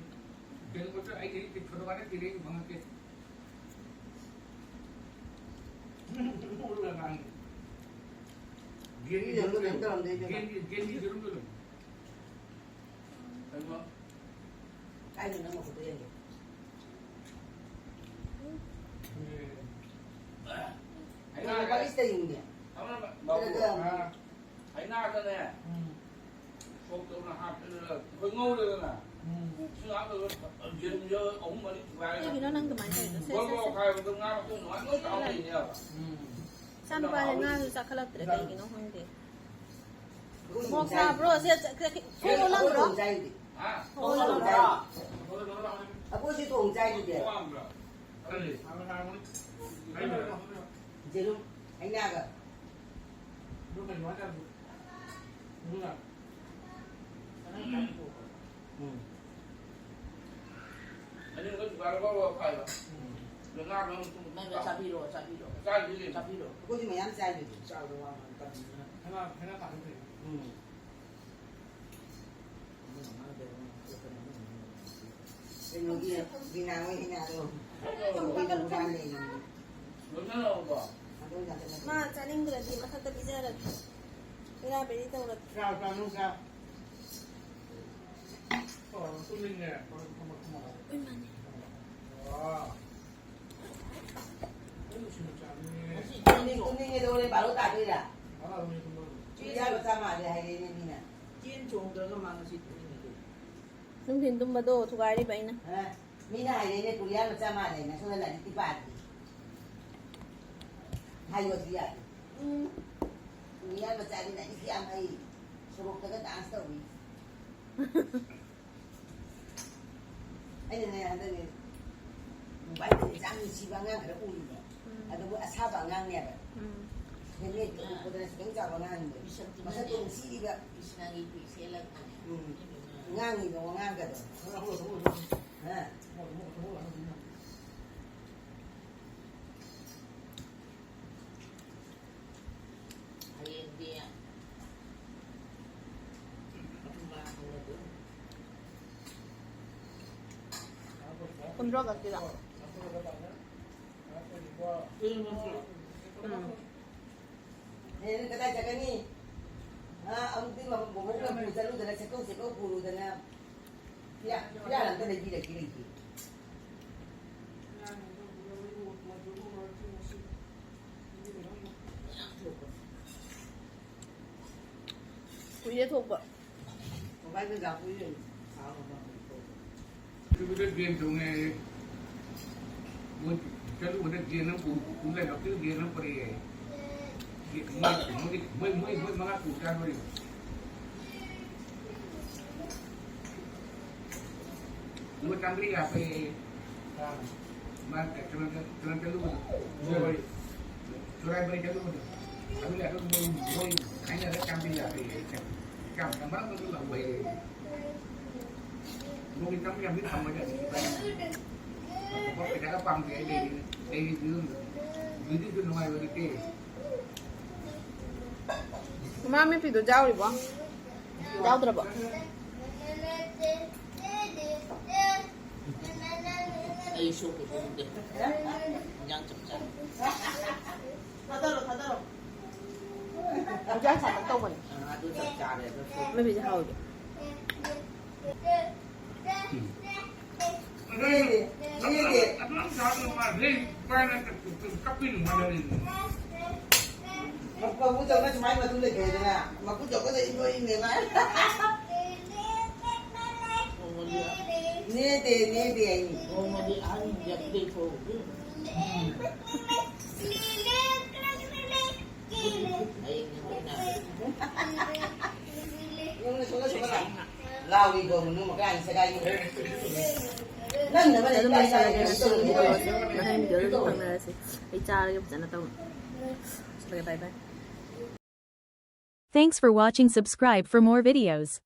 ꯀꯩꯅꯣꯗ ꯑꯩ ꯍꯦꯛ ꯐꯣꯇꯣ ꯀꯥꯞꯄ ꯄꯤꯔꯛꯏ ꯐꯪꯉꯛꯇꯦ꯫ ꯎꯔꯒ ꯉꯥꯡꯉꯤ꯫ ꯒꯦꯟꯒꯤ ꯌꯦꯔꯨꯝꯗꯣ ꯀꯩꯅꯣ ꯇꯧꯔꯝꯗꯣꯏꯅꯦꯕ꯫ ꯒꯦꯟꯒꯤ, ꯒꯦꯟꯒꯤ ꯌꯦꯔꯨꯝꯗꯣ ꯂꯩ꯫ ꯀꯩꯅꯣ? ꯀꯥꯏꯗꯅꯣ ꯃꯈꯨꯠꯇꯣ ꯌꯦꯡꯒꯦ꯫ ꯍꯩꯅꯥ-, ꯀꯩꯅꯣ ꯋꯥꯔꯤꯁꯤꯗ ꯌꯦꯡꯉꯨꯅꯦ꯫ ꯑꯃꯅ ꯃ-, ꯅꯠꯇ꯭ꯔꯒ ꯃ-, ꯍꯩꯅꯥꯗꯅꯦ꯫ ꯎꯝ꯫ ꯁꯣꯛ ꯇꯧꯅ ꯍꯥꯞꯄꯦꯗꯅ ꯑꯩꯈꯣꯏ ꯉꯧꯔꯦꯗꯅ꯫ ꯎꯝ꯫ ꯏꯁꯤꯡ ꯍꯥꯞꯄꯒ ꯌꯦꯔꯨꯝꯁꯦ ꯑꯍꯨꯝ ꯃꯔꯤ ꯊꯨꯒꯥꯏꯔꯒ ꯀꯩꯒꯤꯅꯣ ꯅꯪ ꯑꯗꯨꯃꯥꯏꯅ ꯇꯧꯔꯤꯗꯣ? ꯁꯦ, ꯕꯣꯔ ꯁꯦ, ꯕꯣꯔ ꯁꯦ꯫ ꯈꯥꯏꯕꯗ ꯉꯥ ꯃꯇꯨꯡ ꯅꯨꯡꯉꯥꯏ ꯂꯣꯏ ꯇꯥꯍꯧꯔꯤꯅꯦꯕ꯫ ꯎꯝ꯫ ꯏꯆꯥꯅꯨꯄꯥꯁꯦ ꯉꯥꯁꯨ ꯆꯥꯈꯠꯂꯛꯇ꯭ꯔꯦ, ꯀꯩꯒꯤꯅꯣ ꯈꯪꯗꯦ꯫ ꯃꯣꯔꯣꯛ ꯁꯥꯕ꯭ꯔꯣ? ꯁꯦ, ꯁꯦ, ꯁꯦ, ꯊꯣꯡ ꯂꯣꯜꯂꯝꯕ꯭ꯔꯣ? ꯊꯣꯡ ꯆꯥꯏꯗꯨꯗꯤ꯫ ꯍꯥ? ꯊꯣꯡ ꯂꯣꯜꯂꯝꯕ꯭ꯔꯣ? ꯑꯩꯈꯣꯏꯁꯨ ꯊꯣꯡ ꯆꯥꯏꯗꯨꯗꯤ꯫ ꯊꯣꯡ ꯂꯣꯜꯂꯝꯕ꯭ꯔꯣ? ꯀꯔꯤ? ꯌꯦꯔꯨꯝ, ꯍꯩꯅꯥꯒ꯫ ꯎꯝ꯫ ꯑꯅꯤꯃꯛ ꯂꯣꯏ ꯊꯨꯒꯥꯏ꯫ ꯃꯥꯏ ꯃꯥꯏ ꯆꯥꯕꯤꯔꯣ, ꯆꯥꯕꯤꯔꯣ꯫ ꯆꯥꯕꯤꯔꯣ꯫ ꯑꯩꯈꯣꯏꯁꯨ ꯃꯌꯥꯝ ꯆꯥꯏꯗꯨꯗꯤ꯫ ꯆꯥꯕꯗ ꯋꯥ ꯉꯥꯡ ꯇꯝꯗꯅ꯫ ꯍꯦꯟꯅ, ꯍꯦꯟꯅ ꯐꯥꯗꯣꯛꯈ꯭ꯔꯦ꯫ ꯎꯝ꯫ ꯀꯩꯅꯣꯒꯤ ꯕꯤꯅꯥ ꯍꯣꯏ ꯍꯩꯅꯥꯗꯣ꯫ ꯂꯣꯏꯅꯔꯕꯣ? ꯃꯥ ꯆꯥꯅꯤꯡꯗ꯭ꯔꯗꯤ ꯃꯊꯛꯇ ꯄꯤꯖꯔꯒꯦ꯫ ꯕꯦꯔꯥ ꯕꯦꯔꯤ ꯇꯧꯔꯗꯤ꯫ ꯆꯥꯎ, ꯆꯥꯎ, ꯅꯪ ꯆꯥꯎ꯫ ꯑꯣ, ꯇꯨꯝꯅꯤꯡꯉꯦ꯫ ꯏꯃꯥꯅꯦ꯫ ꯑꯣ꯫ ꯇꯨꯝꯅꯤꯡ-, ꯇꯨꯝꯅꯤꯡꯉꯦꯗꯣ ꯍꯣꯔꯦꯟ ꯕꯥꯔꯣ ꯇꯥꯗꯣꯏꯔꯥ? ꯆꯨꯔꯤꯌꯥ ꯃꯆꯥ ꯃꯥꯜꯂꯦ ꯍꯥꯏꯔꯛꯏꯅꯦ ꯃꯤꯅ꯫ ꯆꯦꯟ ꯆꯣꯡꯗ꯭ꯔꯒ ꯃꯥ ꯉꯁꯤ ꯇꯨꯝꯅꯤꯡꯉꯦ꯫ ꯅꯨꯡꯊꯤꯟ ꯇꯨꯝꯕꯗꯣ ꯊꯨꯒꯥꯏꯔꯤꯕ ꯑꯩꯅ꯫ ꯍꯥ? ꯃꯤꯅ ꯍꯥꯏꯔꯛꯏꯅꯦ ꯀꯨꯔꯤꯌꯥ ꯃꯆꯥ ꯃꯥꯜꯂꯦꯅ, ꯁꯣꯝꯗ ꯂꯥꯏꯔꯤꯛꯇꯤ ꯄꯥꯗꯦ꯫ ꯍꯥꯏꯌꯣ ꯑꯗꯨ ꯌꯥꯔꯦ꯫ ꯎꯝ꯫ ꯀꯨꯔꯤꯌꯥ ꯃꯆꯥꯗꯤ ꯂꯥꯏꯔꯤꯛ ꯌꯥꯝ ꯍꯩ꯫ ꯁꯣꯔꯣꯛꯇꯒ ꯗꯥꯟꯁ ꯇꯧꯏ꯫ ꯑꯩꯅꯅꯦ ꯍꯟꯗꯛꯅꯦ ꯃꯣꯕꯥꯏꯜꯗ ꯌꯥꯝ ꯅꯨꯡꯁꯤꯕ ꯑꯉꯥꯡ ꯈꯔ ꯎꯔꯤꯕ꯫ ꯎꯝ꯫ ꯑꯗꯨꯕꯨ ꯑꯁꯥꯕ ꯑꯉꯥꯡꯅꯦꯕ꯫ ꯎꯝ꯫ ꯍꯦꯜꯃꯦꯠꯇꯣ ꯎꯞꯄꯗꯅ ꯈꯤꯇꯪ ꯆꯥꯎꯕ ꯑꯉꯥꯡꯅꯤꯗ꯫ ꯃꯤꯁꯛꯇꯨꯅꯅꯦ ꯃꯁꯛꯇꯣ ꯅꯨꯡꯁꯤꯔꯤꯕ꯫ ꯀ꯭ꯔꯤꯁꯅꯒꯤ ꯐꯤ ꯁꯦꯠꯂꯒꯅꯦ꯫ ꯎꯝ꯫ ꯉꯥꯡꯉꯤꯕ ꯋꯥꯉꯥꯡꯒꯗꯣ꯫ ꯍꯥ? ꯍꯌꯦꯡꯗꯤ ꯑꯗꯨꯝꯕ ꯍꯧꯔꯗꯣꯏꯅꯤ꯫ ꯀꯨꯟꯊ꯭ꯔꯥ ꯈꯛꯀꯤꯔꯣ? ꯎꯝ꯫ ꯍꯌꯦꯡ ꯀꯗꯥꯏ ꯆꯠꯀꯅꯤ? ꯑꯥ, ꯑꯃꯨꯛꯇꯤ ꯃ-, ꯕꯣꯕꯣꯛꯅ ꯄꯨ ꯆꯠꯂꯨꯗꯅ, ꯁꯦꯠꯇꯣꯛ ꯁꯦꯠꯇꯣꯛ ꯄꯨꯔꯨꯗꯅ꯫ ꯐꯤꯔꯥ-, ꯐꯤꯔꯥꯜ ꯑꯝꯇ ꯂꯩꯕꯤꯔꯛꯀꯦ ꯂꯩꯇꯦ꯫ ꯀꯨꯏꯔꯦ ꯊꯣꯛꯄ꯫ ꯃꯣꯕꯥꯏꯜꯗ ꯂꯥꯛꯄ ꯌꯦꯡꯉꯨ꯫ ꯑꯗꯨꯗ ꯒꯦꯝ ꯇꯧꯅꯤ ꯍꯥꯏꯌꯦ꯫ ꯃꯣꯏ ꯆꯠꯂꯨꯕꯗ ꯒꯦꯝ ꯑꯃ ꯄꯨ-, ꯄꯨ ꯂꯩꯔꯝꯃꯦ꯫ ꯒꯦꯝ ꯑꯃ ꯄꯨꯔꯛꯑꯦ ꯍꯥꯏꯌꯦ꯫ ꯒꯦꯝ ꯃꯣꯏ, ꯃꯣꯏ, ꯃꯣꯏ, ꯃꯣꯏ ꯃꯉꯥ ꯄꯨ ꯆꯥꯗꯣꯔꯤꯕ꯫ ꯂꯨꯄꯥ ꯆꯥꯝꯃꯔꯤ ꯍꯥꯞꯄꯦ꯫ ꯃꯥ ꯀꯩꯅꯣꯗ, ꯀꯩꯅꯣ ꯆꯠꯂꯨꯕꯗꯣ꯫ ꯍꯣꯏ꯫ ꯆꯨꯔꯥꯏꯕꯔꯤ ꯆꯠꯂꯨꯕꯗꯣ꯫ ꯑꯗꯨꯒꯤ ꯑꯗꯨꯝ ꯃꯣꯏ, ꯃꯣꯏ ꯍꯥꯏꯅꯔꯒ ꯆꯥꯝꯃꯔꯤ ꯍꯥꯞꯄꯦ꯫ ꯌꯥꯝ ꯃꯔꯛ ꯃꯔꯛꯇ ꯂꯥꯛꯑꯣ ꯍꯥꯏꯌꯦ꯫ ꯅꯣꯡꯃꯒꯤ ꯆꯥꯝꯃꯔꯤ ꯌꯥꯡꯈꯩ ꯊꯝꯃꯒ ꯑꯗꯨꯝ ꯄꯥꯏ꯫ ꯄꯩꯁꯥꯒ ꯄꯥꯝꯗꯦ ꯑꯩ ꯂꯩꯔꯤꯅꯦ꯫ ꯑꯩꯒꯤ ꯐꯤꯕꯝꯗꯣ꯫ ꯕꯤꯗꯤꯑꯣꯁꯨ ꯅꯨꯡꯉꯥꯏꯕ ꯅꯠꯇꯦ꯫ ꯃꯃꯥ ꯃꯤꯠꯄꯤꯗꯣ ꯌꯥꯎꯔꯤꯕꯣ? ꯌꯥꯎꯗ꯭ꯔꯕꯣ? ꯑꯩ ꯁꯣꯛꯄ ꯁꯣꯛꯇꯦ꯫ ꯏꯟꯖꯥꯡ ꯆꯞ ꯆꯥꯅ꯫ ꯊꯥꯗꯔꯣ, ꯊꯥꯗꯔꯣ꯫ ꯏꯟꯖꯥꯡ ꯁꯥꯇꯛ ꯇꯧꯕꯅꯦ꯫ ꯑ, ꯑꯗꯨ ꯆꯞ ꯆꯥꯔꯦ, ꯑꯗꯨ ꯁꯣꯛ- ꯃꯤꯠꯄꯤꯁꯦ ꯍꯥꯎꯔꯤꯕꯣ? ꯃꯀꯨ ꯆꯥꯎꯕꯁꯦ ꯁꯨꯃꯥꯏꯅ ꯃꯇꯨꯡ ꯂꯩꯈ꯭ꯔꯦꯗꯅ, ꯃꯀꯨ ꯆꯥꯎꯕꯁꯦ ꯏꯟꯊꯣꯛꯏꯅꯦꯕ꯫ ꯅꯦꯗꯦ, ꯅꯦꯗꯦ ꯍꯥꯏꯅꯤ꯫ ꯅꯣꯡꯃꯗꯤ ꯑꯍꯟ ꯌꯥꯡꯈꯩ ꯊꯣꯛꯎꯕꯗꯤ꯫ ꯌꯨꯝꯗ ꯁꯣꯛꯂ ꯁꯣꯛꯂ ꯂꯥꯎꯔꯤꯕꯣ, ꯃꯅꯨꯡ ꯃꯀꯥꯏ ꯁꯦꯒꯥꯏ꯫ ꯅꯪꯅ ꯑꯃꯅ ꯑꯗꯨꯝ ꯂꯣꯏꯁꯤꯜꯂꯒꯦ꯫ ꯏꯀꯥꯏ ꯏꯀꯥꯏ ꯃꯊꯪ ꯚꯤꯗꯤꯑꯣꯗ ꯑꯗꯨꯝ ꯐꯪꯅꯔꯁꯤ꯫ ꯑꯩ ꯆꯥꯔꯒꯦ ꯐꯖꯅ ꯇꯧꯅ꯫ ꯆꯠꯂꯒꯦ, bye bye꯫ Thanks for watching. Subscribe for more videos.